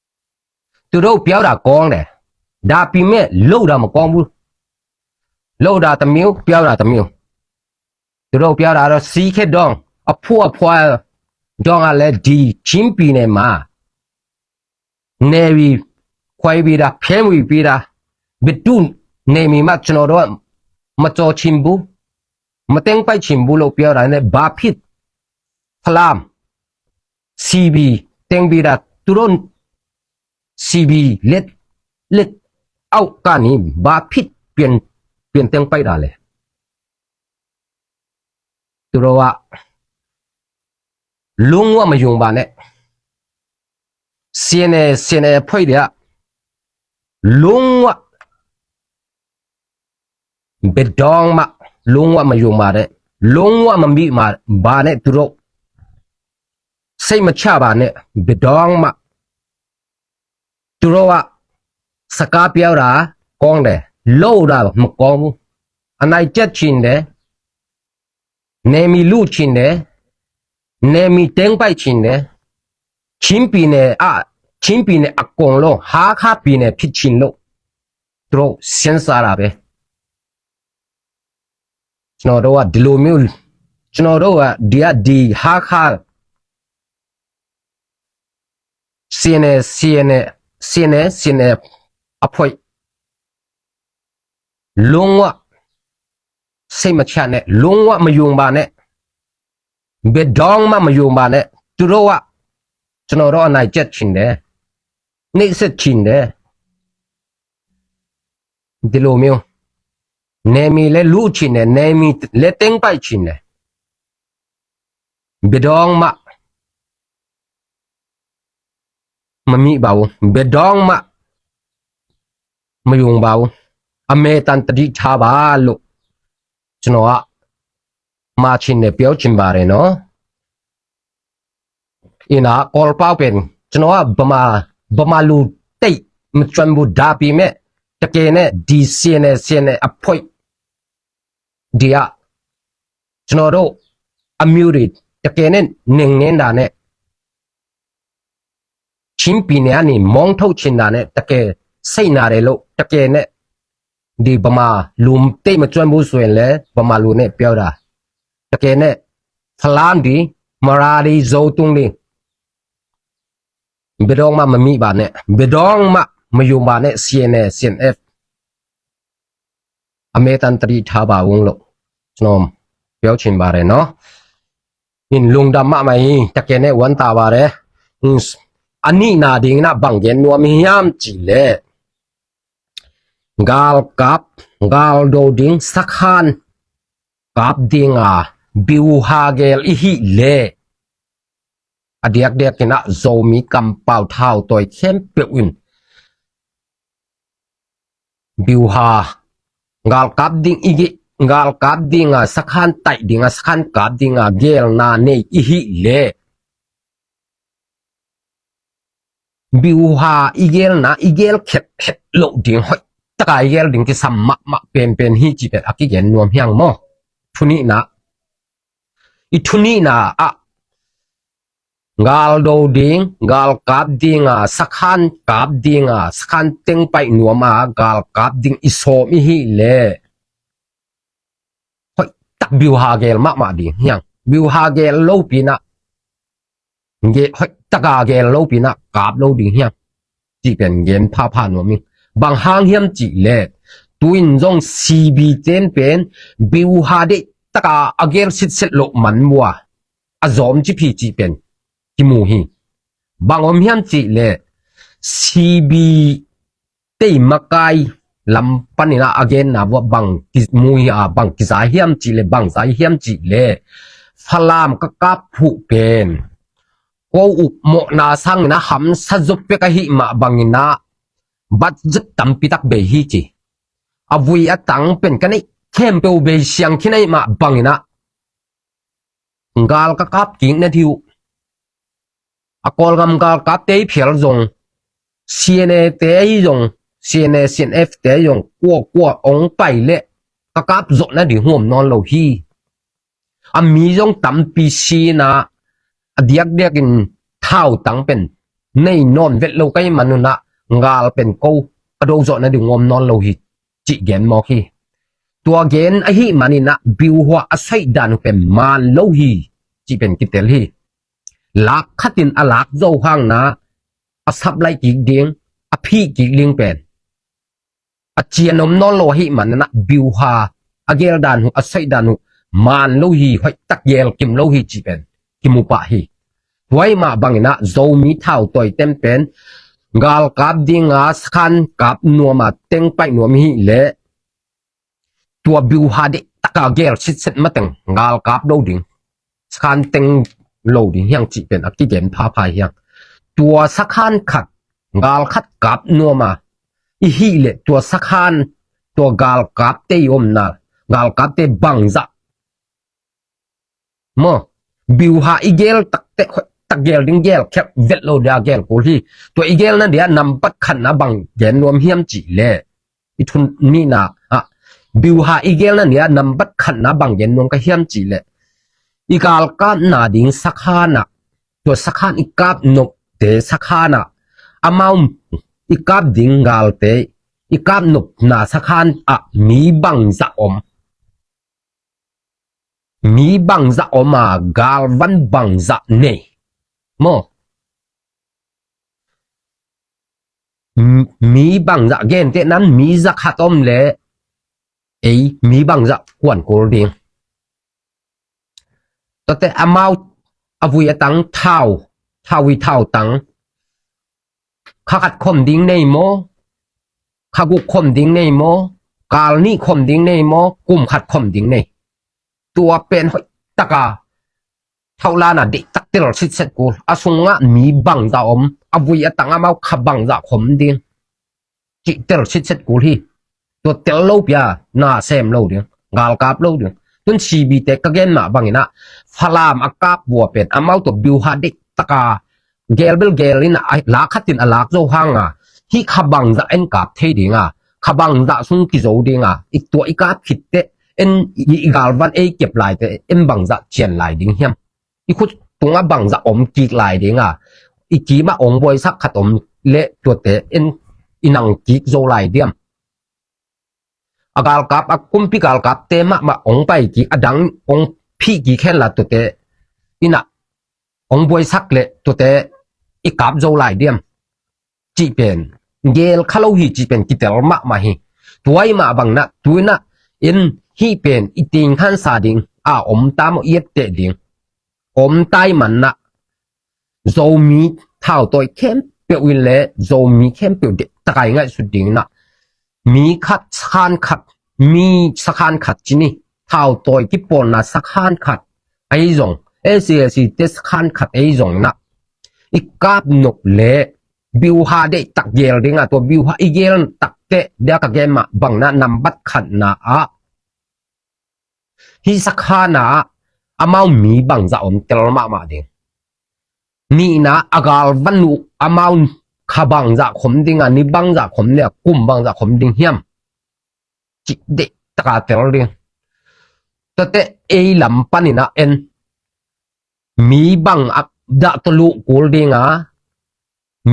။ သူတို့ပြောတာကောင်းတယ်။ ဒါပေမဲ့ လုပ်တာမကောင်းဘူး။ လုပ်တာတစ်မျိုး၊ ပြောတာတစ်မျိုး။ သူတို့ပြောတာတော့ စီးခဲဒေါင်း၊ အဖိုးအဖွားဒေါင်းကလည်း ဒီချင်းပြည်နယ်မှာ နယ်မြေခွဲပြီးသား၊ ဖြန့်ဝေပြီးသား၊ ဘယ်သူ့နယ်မြေမှ ကျွန်တော်တို့က မကျော်ချင်ဘူး၊ မသိမ်းပိုက်ချင်ဘူးလို့ ပြောတာနဲ့ ဘာဖြစ် ဖလမ်း စီဘီ သိမ်းပြီးသား၊ သူတို့ စီဘီ လက်၊ လက်အောက်ကနေ ဘာဖြစ် ပြန်၊ ပြန်သိမ်းပိုက်တာလဲ။ သူတို့က လုံးဝ မယုံပါနဲ့။ စီအန်အဲ စီအန်အက်ဖ် အဖွဲ့တွေက လုံးဝ ဘယ်တော့မှ လုံးဝ မယုံပါနဲ့။ လုံးဝ မမိမှာပါနဲ့။ သူတို့ စိတ်မချပါနဲ့။ ဘယ်တော့မှ။ သူတို့က စကားပြောတာ ကောင်းတယ်။ လုပ်တာ မကောင်းဘူး။ အနိုင်ကျင့်ချင်တယ်။ နယ်မြေလုချင်တယ်။ နေမီတင်းပိုက်ချင်တယ်။ ချင်းပြည်နယ် အ ချင်းပြည်နယ်အကုန်လုံး ဟားခါပြည်နယ်ဖြစ်ချင်လို့ သူတို့ စဉ်းစားတာပဲ။ ကျွန်တော်တို့က ဒီလိုမျိုး ကျွန်တော်တို့က ဒီက ဒီ ဟားခါ စီအန်အယ် စီအန်အယ် စီအန်အယ် စီအန်အယ် အဖွဲ့ လုံးဝ စိတ်မချနဲ့၊ လုံးဝ မယုံပါနဲ့၊ ဘယ်တော့မှ မယုံပါနဲ့။ သူတို့က ကျွန်တော်တို့ အနိုင်ကျင့်ချင်တယ်။ နှိပ်စက်ချင်တယ်။ ဒီလိုမျိုး နယ်မြေလည်း လုချင်တယ်။ နယ်မြေလည်း သိမ်းပိုက်ချင်တယ်။ ဘယ်တော့မှ မမိပါဘူး။ ဘယ်တော့မှ မယုံပါဘူး။ အမြဲတမ်း သတိထားပါလို့ ကျွန်တော်က မှာချင်တယ်၊ ပြောချင်ပါတယ်နော်။ အင်း အကောလ်ပာ်ပင် ကျွန်တော်က ဗမာ၊ ဗမာလူသိပ်မကျွမ်းဘူး။ ဒါပေမဲ့ တကယ်နဲ့ ဒီ စီအန်အယ် စီအန်အယ် အဖွဲ့တွေက ကျွန်တော်တို့ အမျိုးတွေ တကယ်နဲ့ နှိမ်နင်းတာနဲ့ ချင်းပြည်နယ်ကနေ မောင်းထုတ်ချင်တာနဲ့ တကယ်စိတ်နာတယ်လို့ တကယ်နဲ့ ဒီဗမာလူသိပ်မကျွမ်းဘူးဆိုရင်လည်း ဗမာလူနဲ့ပြောတာ၊ တကယ်နဲ့ ဖလမ်း၊ ဒီ မရါဒီး ဇိုတုံဒီး ဘယ်တော့မှ မမိပါနဲ့၊ ဘယ်တော့မှ မယုံပါနဲ့။ စီအန်အယ် စီအန်အက်ဖ် အမြဲတမ်း သတိထားပါဦးလို့ ကျွန်တော် ပြောချင်ပါတယ်နော်။ အင်း လုံ့ဒံးမမအင်း တကယ်နဲ့ ဝမ်းသာပါတယ်။ အင်း အနစ်နာဒင်းန ဘင်ဂဲန်နွမ်ဟံႁၢမ်ၸီလဲ ဂါလ်ကပ်၊ ဂါလ်ဒိုဒင်း စခန်းကပ်ဒင်း ဗျူဟာ ဂဲလ် အဟံၣ်လဲ အဒိယၢ်ဒိယၢ်ကန ဇိုမီကမ်ပဝ် ထၢဝ်တွဲ ခဲမ်ပဝ်အင်း ဗျူဟာ ဂါလ်ကပ်ဒင်း အဂဲလ် ဂါလ်ကပ်ဒင်း စခန်းတိုက်ဒင်း စခန်းကပ်ဒင်း ဂဲလ်နာန့ၣ် အဟံၣ်လဲ ဗျူဟာ အဂဲလ်နာ အဂဲလ်ခဲလ်ခဲလ် လုပ်ဒင်း ဟိုက်တကာ အဂဲလ်ဒင်း ကိစမ်မမ ပဵၼ်ပဵၼ်ဟံၣ် စံးပဵၼ် အကံၢ်ကဲနွမ်ဟံၣ်မၢ် ထူနံၣ်န အံၤ ထူနံၣ်န အ ဂါလ်ဒိုဒင်း ဂါလ်ကပ်ဒင်း စခန်းကပ်ဒင်း စခန်းသိမ်းပိုက်နွမ် ဂါလ်ကပ်ဒင်း အံၤ ဇိုမီ အဟံၣ်လဲ ဟိုက်တကာ ဗျူဟာ ဂဲလ်မမဒင်းဟံၣ် ဗျူဟာ ဂဲလ်လုပ်ပီန ဟိုက်တကာ ဂဲလ်လုပ်ပီန ကပ်လုပ်ဒင်းဟံၣ် စံးပၼ် ဂဲၢ်ဖးဖးနွမ်မံ ဘင်ဟံၣ်ဟံၣ်စံးလဲ တွိုင်းဇုန် စံးဘီတဵၼ်းပဵၼ် ဗျူဟာ ဒိၣ်တကာ အဂဲလ်စံးစံးလုပ်မၢ်ဝဲ အဇိုမီ စံးပီ စံးပၼ် ကံၢ်မူဟံၣ် ဘင်အီၣ်ဟံၣ်စံးလဲ စံးဘီ တဵၣ်မကၢၢ် လမ်းပၢၢ်နံၣ်န အဂဲလ်နာဝဲ ဘင်ကံၢ်မူဟံၣ် ဘင်ကံၢ်စၢ်ဟံၣ်စံးလဲ ဘင်စၢ်ဟံၣ်စံးလဲ ဖလမ်းကကပ်ဖုပၼ် ကိုးဦး မော့နာဆန်းန ဟမ်စၢ် ဇုပ်ပဲကဟံၣ်မး ဘင်န ဘတ်ဂျက် တမ်ပီတၢ်ဘဲဟံၣ်စံး အဝံအတၢ်ပၼ်ကန့ၣ် ခဲမ်ပဝ်ဘဲ စံၣ်ခီနံၣ်မး ဘင်န ဂါလ်ကကပ်ကံၢ်န ထီဢူ အကီၢ်လ်ဂမ်ၢ် ဂါလ်ကပ်တဲဖျဲလ်ဇုန် စီအန်အယ် တဲယုန် စီအန်အယ် စီအန်အက်ဖ် တဲယုန် ကွၢ်ကွၢ် အိၣ်ပၢၢ်လဲ ကကပ်ဇုန်န ဒုးဟူမ်နွမ်းလိာ်ဟံၣ် အမံၤယုန် တမ်ပီစံးန အဒိယၢ်ဒိယၢ်ကန ထၢဝ်တၢ်ပၼ် န့ၢ်နွမ်းဝဲလိာ်ကမၣ်နုၢ်န ဂါလ်ပၼ်ကိၣ် ကဒိၣ်ယုန်န ဒုးဟူမ်နွမ်းလိာ်ဟံၣ် စံးဂဲၢ်မီၢ်ဟံၣ် တွၢ်ဂဲၢ်အဟံၣ်မၢ်နံၣ်န ဗျူဟာ အဆွဲးဒၢၣ်နုၢ်ပၼ် မၢ်လိာ်ဟံၣ် စံးပၼ် ကတဲလ်ဟံၣ် လၢ်ခတ်တံၢ် အလၢ်ယိာ်ဟၢင်န အဆပ်းလၢၢ်ကံၢ်ဒင်း အဖံးကံၢ်လံၢ်ပၼ် အစံၣ်နွမ်းနွမ်းလိာ်ဟံၣ်မၢ်နံၣ်န ဗျူဟာ အဂဲလ်ဒၢၣ်နုၢ် အဆွဲးဒၢၣ်နုၢ် မၢ်လိာ်ဟံၣ် ဟိုက်တကာ ဂဲလ်ကံၢ်လိာ်ဟံၣ် စံးပၼ် ကံၢ်မူပၢ်ဟံၣ် တွၢ်မး ဘင်န ဇိုမီ ထၢဝ်တွဲ တဵၣ်ပၼ် ဂါလ်ကပ်ဒင်း စခန်းကပ်နွမ် သိမ်းပိုက်နွမ်ဟံၣ်လဲ တွၢ် ဗျူဟာ ဒိၣ်တကာ ဂဲလ်စံးစံးမၢ်တဵၣ် ဂါလ်ကပ်လိာ်ဒင်း စခန်းသိမ်းလိာ်ဒင်းဟံၣ် စံးပၼ် အကံၢ်ကဲဖးဖးဟံၣ် တွၢ် စခန်းခတ် ဂါလ်ခတ်ကပ်နွမ် အဟံၣ်လဲ တွၢ် စခန်း တွၢ် ဂါလ်ကပ်တဲ အိၣ်န ဂါလ်ကပ်တဲ ဘင်စၢ် မၢ် ဗျူဟာ အဂဲလ်တကာ တကာ ဂဲလ်ဒင်း ဂဲလ်ခဲလ် ဝဲလိာ်ဒၣ် ဂဲလ်ကိၣ်လံ တွၢ် အဂဲလ်န ဒုး နမ်ဘတ်ခတ်န ဘင်ဂဲၢ်နွမ်းဟံၣ်စံးလဲ အံၤ ထူနံၣ်န ဗျူဟာ အဂဲလ်န ဒုး နမ်ဘတ်ခတ်န ဘင်ဂဲၢ်နွမ်းကဟံၣ်စံးလဲ i galkapna ding sakhan ah, tua sakhan i kap nopte sakhan ah, amau i kap ding galte i kap nopna sakhan ah mi bangzah om? Mi bangzah om a, galvan bangzah nei? Maw? M-, mi bangzah, gentehna in mi zakhat om leh ei mi bangzah kuan kul ding? Tuate amau a vui a tang thau, thau vui thau tang, kha khat khom ding nei maw? Kha guk khom ding nei maw? Kal nih khom ding nei maw? Kum khat khom ding nei? Tua pen hoih taka thauhlan a deihtak tel sitset kul. A sungah mi bangzah om, a vui a tang amau kha bangzah khom ding, cih tel sitset kul hi. Tua tel lo pia na sem lo ding, galkap lo ding. Tun C B te ka gen mah bangin ah, Falam a kap vua pen amau tua biuha deihtaka gel bel gel in a, a lak khat in a lak zo hang a, hih kha bangzah en kap thei ding a, kha bangzah sung kizo ding a, i tua i kap khit teh en i, i galvan ei kep lai teh en bangzah cian lai ding hiam? I khut tungah bangzah om kik lai ding a, i kimah ong buaisak khat om leh tuate en i nang kik zo lai diam? A galkap, a kumpi galkapte mahmah ong pai kik, a dang ong phih kik hen la tuate in ah ong buaisak leh tuate i kap zo lai diam? Cih pen gel kha lo hi, cih pen kitel mahmah hi. Tua ahih mah bangin ah tu in ah en hih pen i tingkhansa ding a om ta maw, i etteh ding om ta ahih manin ah Zomi thautawi khempeuh in leh Zomi khempeuh deihtakin ngaihsut dingin ah, mi khat sakhan khat, mi sakhan khat ci ni, thautawi kipawlna sakhan khat ahi zong, SAC te sakhan khat ahi zongin ah, i kap nop leh biuha deihtak gel ding a, tua biuha i gel tak teh dia ka gen mah bangin ah nambat khatna ah hih sakhan ah amau mi bangzah om tel mahmah ding. Nihna, a galvan uh amau kha bangzah khom ding a, ni bangzah khom ding a, kum bangzah khom ding hiam? Cih deihtaka tel ding. Tuate ei lam panin ah en mi bangzah tawh luh kul ding a,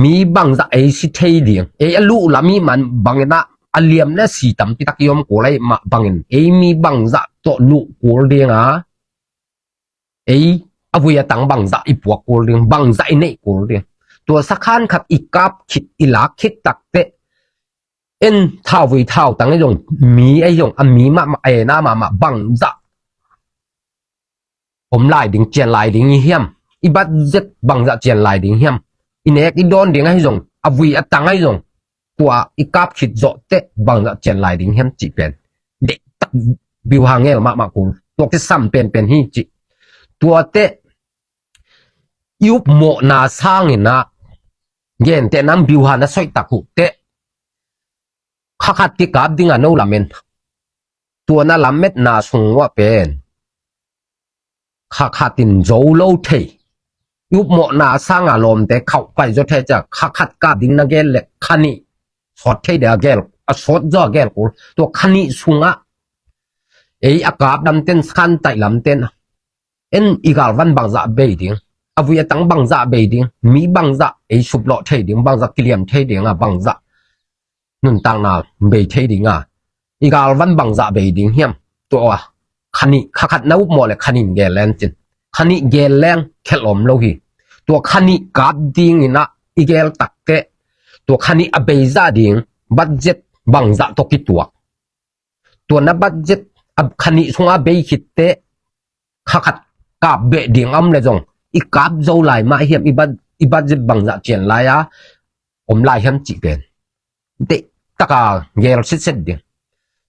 mi bangzah ei si thei ding. Ei a luh lam i hih man bangin ah a liam le si tampi tak i om kul ahih mah bangin ei mi bangzah tawh luh kul ding a, ei a vui a tang bangzah i puak kul ding, bangzah i neih kul ding. Tua sakhan khat i kap khit, i lak khit tak teh en thauvui thautang ahi zong, mi ahi zong, a mi mahmah, a en a mahmah bangzah om lai ding, cian lai ding i hiam? I budget bangzah cian lai ding hiam? I nek i dawn ding ahi zong, a vui a tang ahi zong, tua i kap khit zawh teh bangzah cian lai ding hiam cih pen deihtak biuha gel mahmah kul. Tua kisam penpen hi cih. Tuate i upmawhna sangin ah, gentehna in biuha na soih tak uh teh kha khat kikap ding a no lamen, tua na lametna sung uah pen kha khat in zo lo thei. I upmawhna sanga lawmte khauh pai zaw thei ciang, kha khat kap ding na gel leh kha nih sawt thei ding a gel, a sawt zaw a gel kul. Tua kha nih sungah ei a kap lamten, sakhan taih lamten, en i galvan bangzah bei ding, a vui a tang bangzah bei ding, mi bangzah ei suplawh thei ding, bangzah kiliam thei ding a, bangzah nuntakna bei thei ding a, i galvan bangzah bei ding hiam? Tua kha nih, kha khat na upmawh leh kha nih in gel leng cin. Kha nih gel leng khelh om lo hi. Tua kha nih kap dingin ah i gel tak teh tua kha nih a beizah ding budget bangzah tawh kituak? Tua na budget a kha nih sungah bei khit teh kha khat kap beh ding a om leh zong i kap zo lai mah hiam? I bud-, i budget bangzah cian lai a om lai hiam cih pen deihtaka gel sitset ding.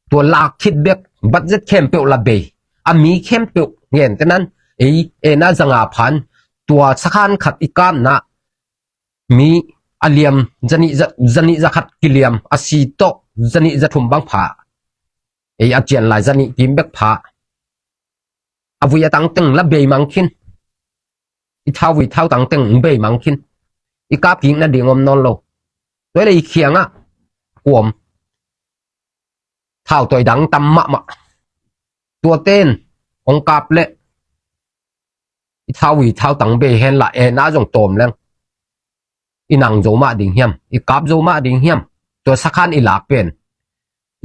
Tua lak khit bek budget khempeuh la bei, a mi khempeuh, gentehna in ei en a za nga phan, tua sakhan khat i kapna mi a liam zanih za, zanih za khat kiliam, a si tawh zanih za thum bang pha, ei a cian lai zanih kim bek pha. A vui a tang teng la bei mang khin. I thauvui thautang teng bei mang khin. I kap kik nading om nawn lo. Tua leh i kiangah kua om? Thautawi dang tam mahmah. Tuate in hong kap leh I thau i thau tang bei hen la, e na zong tawm leng i nang zo mah ding hiam, i kap zo mah ding hiam, tua sakhan i lak pen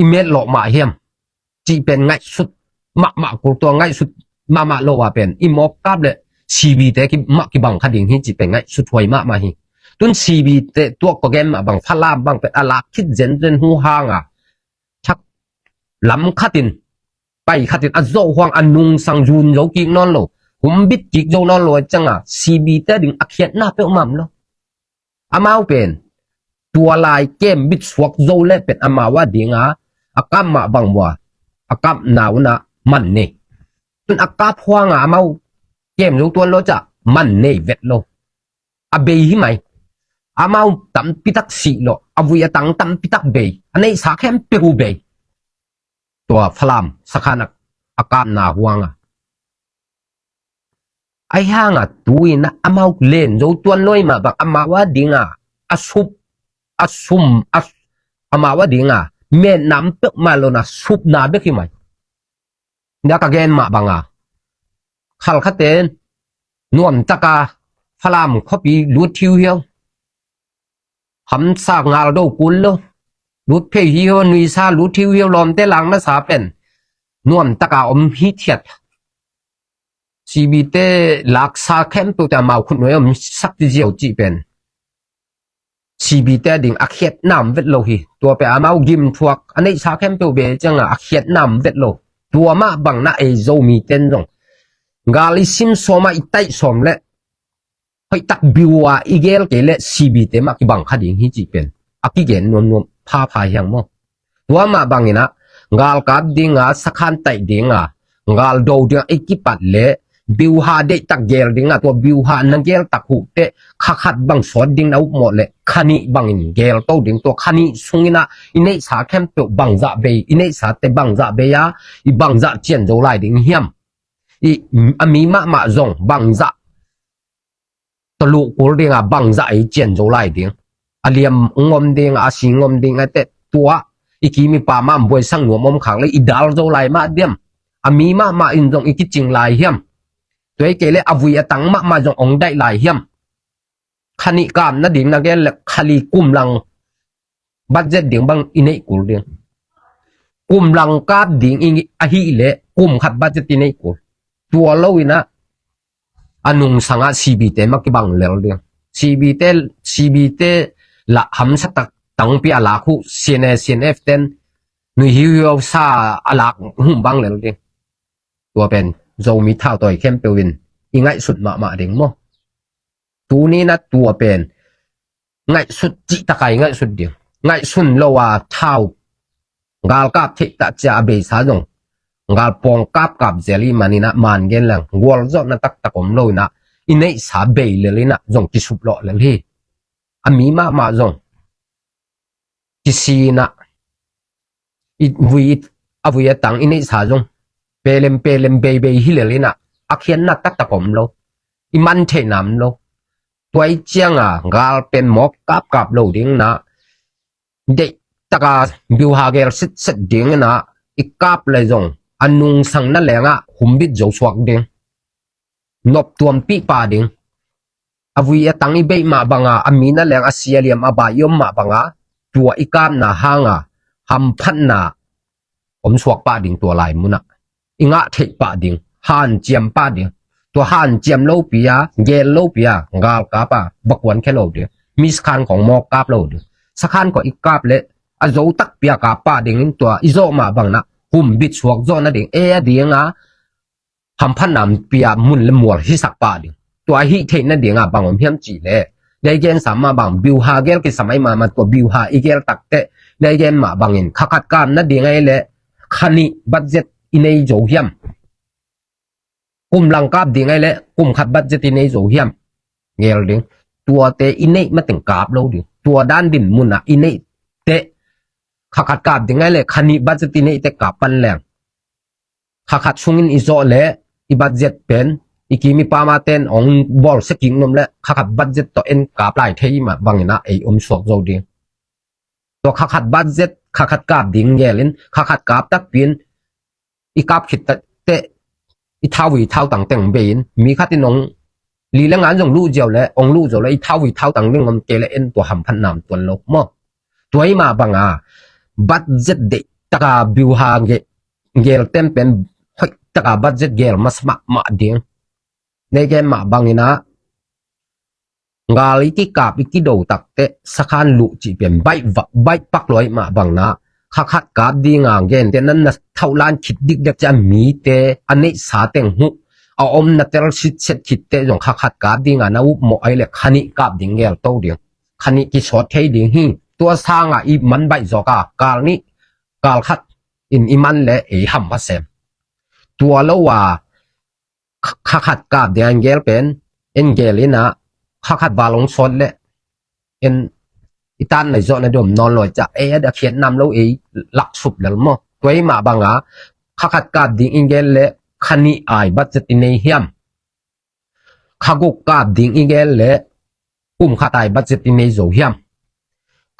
i met lawh mah hiam cih pen ngaihsut mahmah kul. Tua ngaihsut mahmah lo a pen i mawk kap le C B te ki mah kibang kha ding hi cih pen ngaihsut huai mahmah hi. Tun C B te tua ka gen mah bang Falam bang pen a lak khit zenzen hu hang a, thak lam khatin pai khatin a zawh huang a nungsang zun zo kik nawn lo, humbit kik zo nawn lo a cianga C B te ding a khiatna peuhmah om lo. Amau pen tua lai kem bit suak zo le pen amau a dinga a kap mah bang mua a kap nauna man nei. Tun a kap huanga amau kem zo tuan lo ca man nei vet lo. A bei hi mai. Amau tampitak sih lo, a vui a tang tampitak bei, a neihsa khempeuh bei. Tua Falam sakhan a, a kapna huanga ahi hanga tuina amau len zo tuan lo mah bang amau a dinga a sup a sum a amau a dinga metna peuhmah lona supna bek hi mai. Nia ka gen mah banga khalkhaten nuamtaka Falam khuapi lut hiuhiau, hamsa ngal do kul lo, lut phei hiuhiau, nuisa lut hiuhiau, lawmte lang nasa pen nuamtaka om hithiat. C B te laksa khempeuh te amau khut nuai om sak ti ziau cih pen C B te ding a khiatna om vet lo hi. Tua pe amau gim thuak a neihsa khempeuh be cianga a khiatna om vet lo. Tua mah bang na ei Zomi ten zong gal i sim sawma i taih sawm le hoihtak biua i gel kei le C B te mah kibang kha ding hi cih pen a kigen nuamnuam phapha hiang maw? Tua mah bangin ah galkap dinga sakhan taih dinga galdo dinga i kipat le biuha deihtak gel dinga tua biuha na geltak huhteh kha khat bang sawt ding na upmawh le kha nih bangin gel to ding. Tua kha nih sungin ah i neihsa khempeuh bangzah bei, i neihsate bangzah bei a i bangzah cian zo lai ding hiam? I a mi mahmah zong bangzah tawluh kul dinga bangzah ei cian zo lai ding. A liam ngom dinga a si ngom dinga teh tua i kimi pa mah buaisang nuam om khak le i dal zo lai mah diam? A mi mahmah in zong i kicing lai hiam? Tua i kei le a vui a tang mahmah zong ong daih lai hiam? Kha nih kap nading na gen le kha li kum lang budget ding bang i neih kul ding. Kum lang kap ding i ahih le kum khat budget i neih kul. Tua lo inah a nungsangah C B te mah kibang lel ding. C B te, C B te lah hamsa tak tangpi a lak huh C N A, C N F ten nui hiuhiau sa a lak huh bang lel ding. Tua pen Zomi thautawi khempeuh in i ngaihsut mahmah ding maw? Tuni na tua pen ngaihsut cihtakai ngaihsut ding. Ngaihsun lo a thau galkap theihtak cia a beisa zong galpawng kapkap zel i maninah man gen leng gualzawhna taktak om lo inah i neihsa bei lel inah zong kisuplawh lel hi. A mi mahmah zong kisi inah i vui a vui a tang i neihsa zong pelem pelem beibei hi lel inah a khiatna taktak om lo, i man theihna om lo. Tua i cianga gal pen mawk kapkap lo ding inah deihtaka biuha gel sitset ding inah i kap le zong a nungsang na lengah humbit zo suak ding. Nop tuampih pah ding. A vui a tang i beih mah banga a mi na leng a si a liam a bai i om mah banga tua i kapna hanga hamphatna om suak pah ding. Tua lai munah i ngah theih pah ding, hanciam pah ding. Tua hanciam lopi a gel lopi a galkap a va kuankhia lo ding. Mi sakhan khong mawk kap lo ding. Sakhan khong i kap le a zo takpi a kap pah dingin tua i zawh mah bangna humbit suak zawh nading e a dinga hamphatna pia mun le mual hisak pah ding. Tua hih theih nadinga bang om hiam cih le dei gensa mah bang biuha gel kisam ai mahmah tua biuha i gel takteh dei gen mah bangin kha khat kap nading ai le kha nih budget i nei zo hiam? Kum lang kap ding ai le kum khat budget i nei zo hiam? Gel ding. Tuate i neih mateng kap lo ding. Tua dan din munah i neih teh kha khat kap ding ai le kha nih budget i neih teh kap pan leng kha khat sungin i zawh le i budget pen i kim i pama ten ong bawl sia kik nuam le kha khat budget tawh en kap lai thei mah bangin ah ei om suak zo ding. Tua kha khat budget kha khat kap ding gelin kha khat kap takpi in i kap khit teh i thau i thau tang teng bei in, mi khat in ong li le ngan zong luh ziau le, ong luh ziau le, i thau i thau tang ding om kei le, en tua hamphat nam tuan lo maw. Tua i mah banga budget deih taka biuha ge-, gel tem pen hoih taka budget gel masa mahmah ding. Nei gen mah bangin ah, gal i kikap i kido takteh sakhan luh cih pen baih va-, baih pak luai mah bangna, kha khat kap dinga gente nan na thauhlan khit dikdek cia mite a neihsa teng huh a om na tel sitset khitteh zong kha khat kap dinga na upmawh ai le kha nih kap ding gel to ding. Kha nih kisawt thei ding hi. Tua sanga i man baih zawka kal nih kal khat in i man le ei ham va sem. Tua lo a kha khat kap ding a en gel pen, en gel inah kha khat val hong sawt leh en i tan nai zawh na dom nawn lawi ciah ei a dak khiat nam lo ei lak sup lel maw. Tua i mah banga kha khat kap ding i gel leh kha nih ai budget i nei hiam? Kha guk kap ding i gel leh kum khat ai budget i nei zo hiam?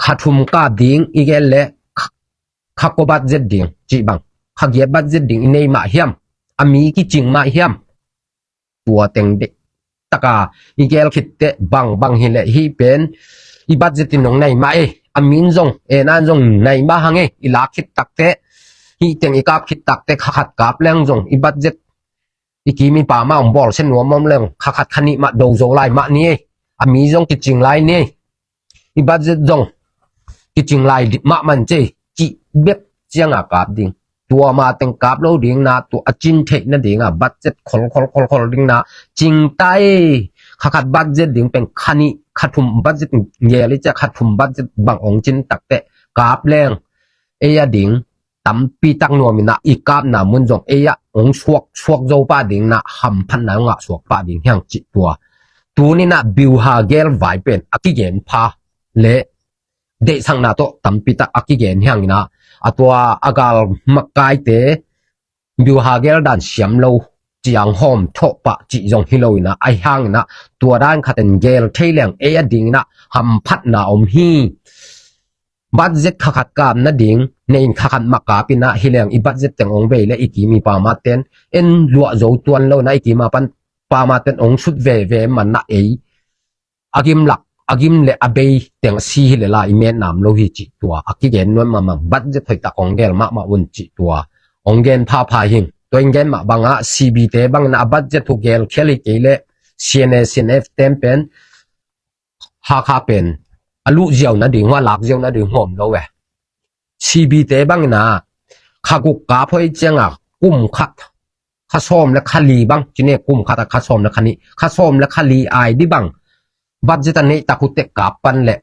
Kha thum kap ding i gel leh kha, kha kua budget ding cih bang, kha giat budget ding i nei mah hiam? A mi kicing mah hiam? Tua teng deih taka i gel khitteh bang bang hileh hih pen i budget in hong nai mah ei. A min zong enan zong nai mah hang ei. I lak khit takteh, hih teng i kap khit takteh kha khat kap leng zong i budget i kim i pam a om bawl se nuam om leng kha khat kha nih mah do zo lai mah ni ei. A mi zong kicing lai ni ei. I budget zong kicing lai dih mah man cei cih bek cianga kap ding. Tua ma teng kap lo ding na, tua a cin theih nadinga budget khol khol khol khol ding na, cing ta ei. Kha khat budget ding pen kha nih kha thum budget gel i ciah kha thum budget bang ong cin takteh kap leng ei a ding tampi tak nuam inah i kapna mun zong ei ah hong suak suak zo pah ding na, hamphatna hong ngah suak pah ding hiang cih tua. Tuninah biuha gel vai pen a kigen pha le deihsakna tawh tampi tak a kigen hiang inah, a tua a gal makaite biuha gel dan siam lo ciang hawm thawh pah cih zong hi lo inah, ahi hang inah tua dan khaten gel thei leng ei a ding inah hamphatna om hi. Budget kha khat kap nading nei in kha khat mah kap inah hi leng i budget teng ong bei le i kim i pam a ten en luah zo tuan lo inah i kim a pan pam a ten ong sut veve man na ei a gim lak a gim le a bei teng a si hi le la i met nam lo hi cih tua a kigen nuam mahmah. Budget hoih tak ong gel mahmah un cih tua ong gen phapha hing. Tua in gen mah bangah C B te bangin a budget uh gel khial hi kei le C N A C N F tem pen Hakha pen a luh ziau nading hua lak ziau nading hawm lo eh. C B te bangin a kha guk kap hoih cianga kum khat kha sawm le kha li bang cine, kum khat a kha sawm le kha nih, kha sawm le kha li ai di bang budget a neih tak uh teh kap pan leh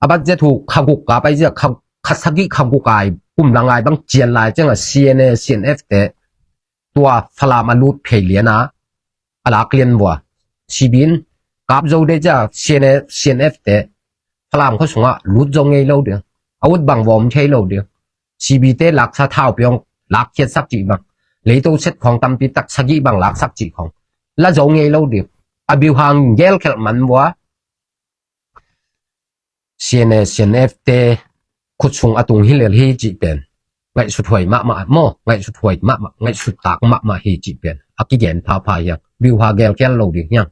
a budget uh kha guk kap ai zia kha, kha sagih kha guk ai kum lang ai bang cian lai cianga C N A C N F te tua Falam a lut phei liana a lak lian vua. C B in kap zo de cia C N A C N F te Falam khua sungah lut zo ngei lo ding. A ut bang vawm thei lo ding. C B te laksa thau piong lak khiat sak cih bang, leito set khawng tampi tak sagih bang lak sak cih khawng la zo ngei lo ding. A biuhang gel khelh man vua. C N A C N F te khut sung a tung hi lel hi cih pen ngaihsut huai mahmah maw, ngaihsut huai mahmah, ngaihsut tak mahmah hi cih pen a kigen phapha hiang. Biuha gel khial lo ding hiang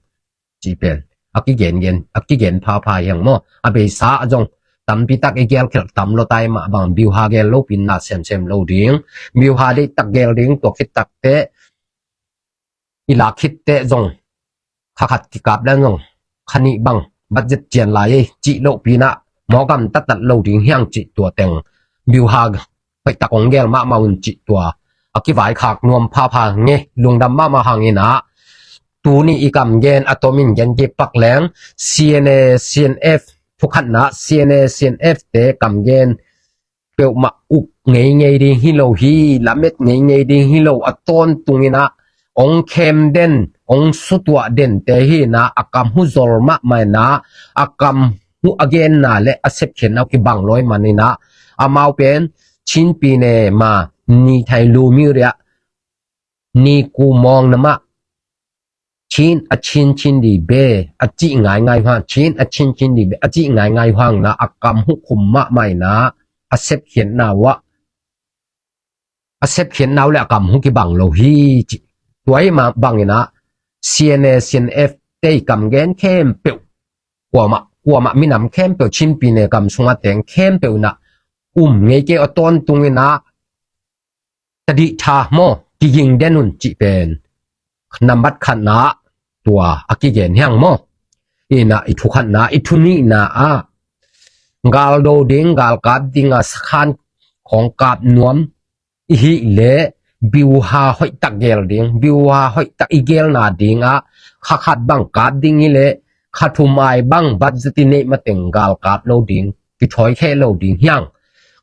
cih pen a kigen gen, a kigen phapha hiang maw. A beisa a zong tampi tak i gel khial tam lo tai mah bang biuha gel lo pin na semsem lo ding. Biuha deih tak gel ding, tua khit tak te i lak khit teh zong kha khat kikap leng zong kha nih bang budget cian lai ei cih loh pinah mawkam tattat lo ding hiang cih tua teng biuha hoih tak ong gel mahmah un cih tua a kivaikhak nuam phapha nge. Lungdam mahmah hanginah tuni i kam gen a tomin gen kipak leng C N A C N F thukhatna C N A C N F te kam gen peuhmah up ngeingei ding hi lo hi, lamet ngeingei ding hi lo, a tawntunginah ong khem den, ong sutuah dente hinah a kam hu zol mahmah inah a kam hu a genna le a sepkhiatna uh kibang lawi maninah amau pen Chinpi ne ma ni thai lu mi riah ni ku mawng namah Chin a Chin Chin di be a cih ngaingai huang, Chin a Chin Chin di be a cih ngaingai huang na a kam hukhum mahmah ina a sepkhiatna uah a sepkhiatna uh le a kam hong kibang lo hi ci. Tua hi mah bangin ah C N A, C N F te i kam gen khempeuh, kuamah, kuamah minam khempeuh, Chin pyine kam sungah teng khempeuh in ah um ngei kei a, tawntung in ah tadih tha maw, kiging den un cih pen nambat khatna tua a kigen hi hang maw. In ah i thu khatna, i thu nihna ah gal do ding, gal kap ding a sakhan khawng kap nuam i hih leh biuha hoihtak gel ding, biuha hoihtak i gelna ding ah kha khat bang kap ding hi leh kha thum ai bang budget i neih mateng gal kap lo ding, kithawi kheh lo ding hi hang.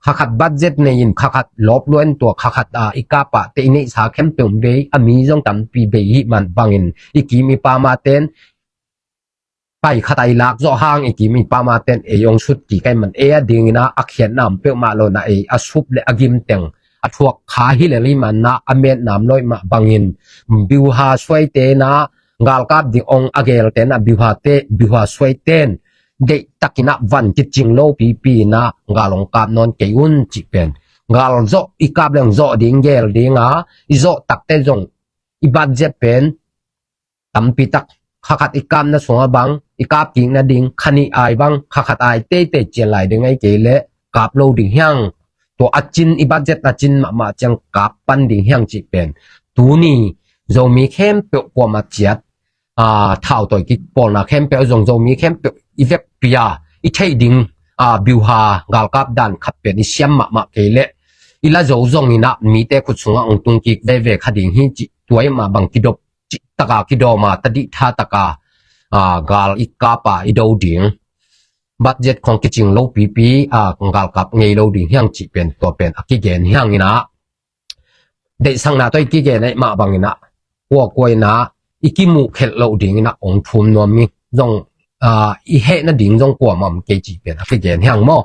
Kha khat budget nei in kha khat lawp lua in tua kha khat a i kap ah te i neihsa khempeuh bei, a mi zong tampi bei hi mah bangin i kim i pam a ten pai khat a i lak zawh hang i kim i pam a ten ei hong sut kik ai man, ei a dingin ah a khiatna om peuhmah lo in ah ei a sup le a gim teng a thuak kha hi lel hi mah in ah a metna om lo hi mah bangin biuha suaite in ah gal kap ding hong a gelte in ah biuhate, biuha suaite in deihtakin ah van kicing lo pipi in ah gal hong kap nawn kei un cih pen. Gal zawh i kap leng zawh ding gel ding a, i zawh takte zong i budget pen tampi tak, kha khat i kapna sungah bang i kap kik nading kha nih ai bang kha khat ai teitei cian lai ding, ahih kei leh kap lo ding hi hang. Tua a cin, i budget a cin mahmah ciang kap pan ding hi hang cih pen tuni Zomi khempeuh kuamah ciat, a, thautawi kipawlna khempeuh zong Zomi khempeuh i vekpi a i theih ding, a, biuha galkap dan khat pen i siam mahmah kei leh i la zo zongin ah mite khut sungah hong tung kik veve kha ding hi cih, tua hi mah bang kidop cih taka kidawm a tadih tha taka, a, gal i kap a i do ding, budget khawng kicing lo pipi a galkap ngei lo ding hi hang cih pen tua pen a kigen hi hang in ah deihsakna tawh i kigen ahih mah bangin ah kuakua in ah i kimuh khelh loh dingin ah hong thum nuam hi. Zong, a, i heh nading zong kuamah om kei cih pen a kigen hi hang maw.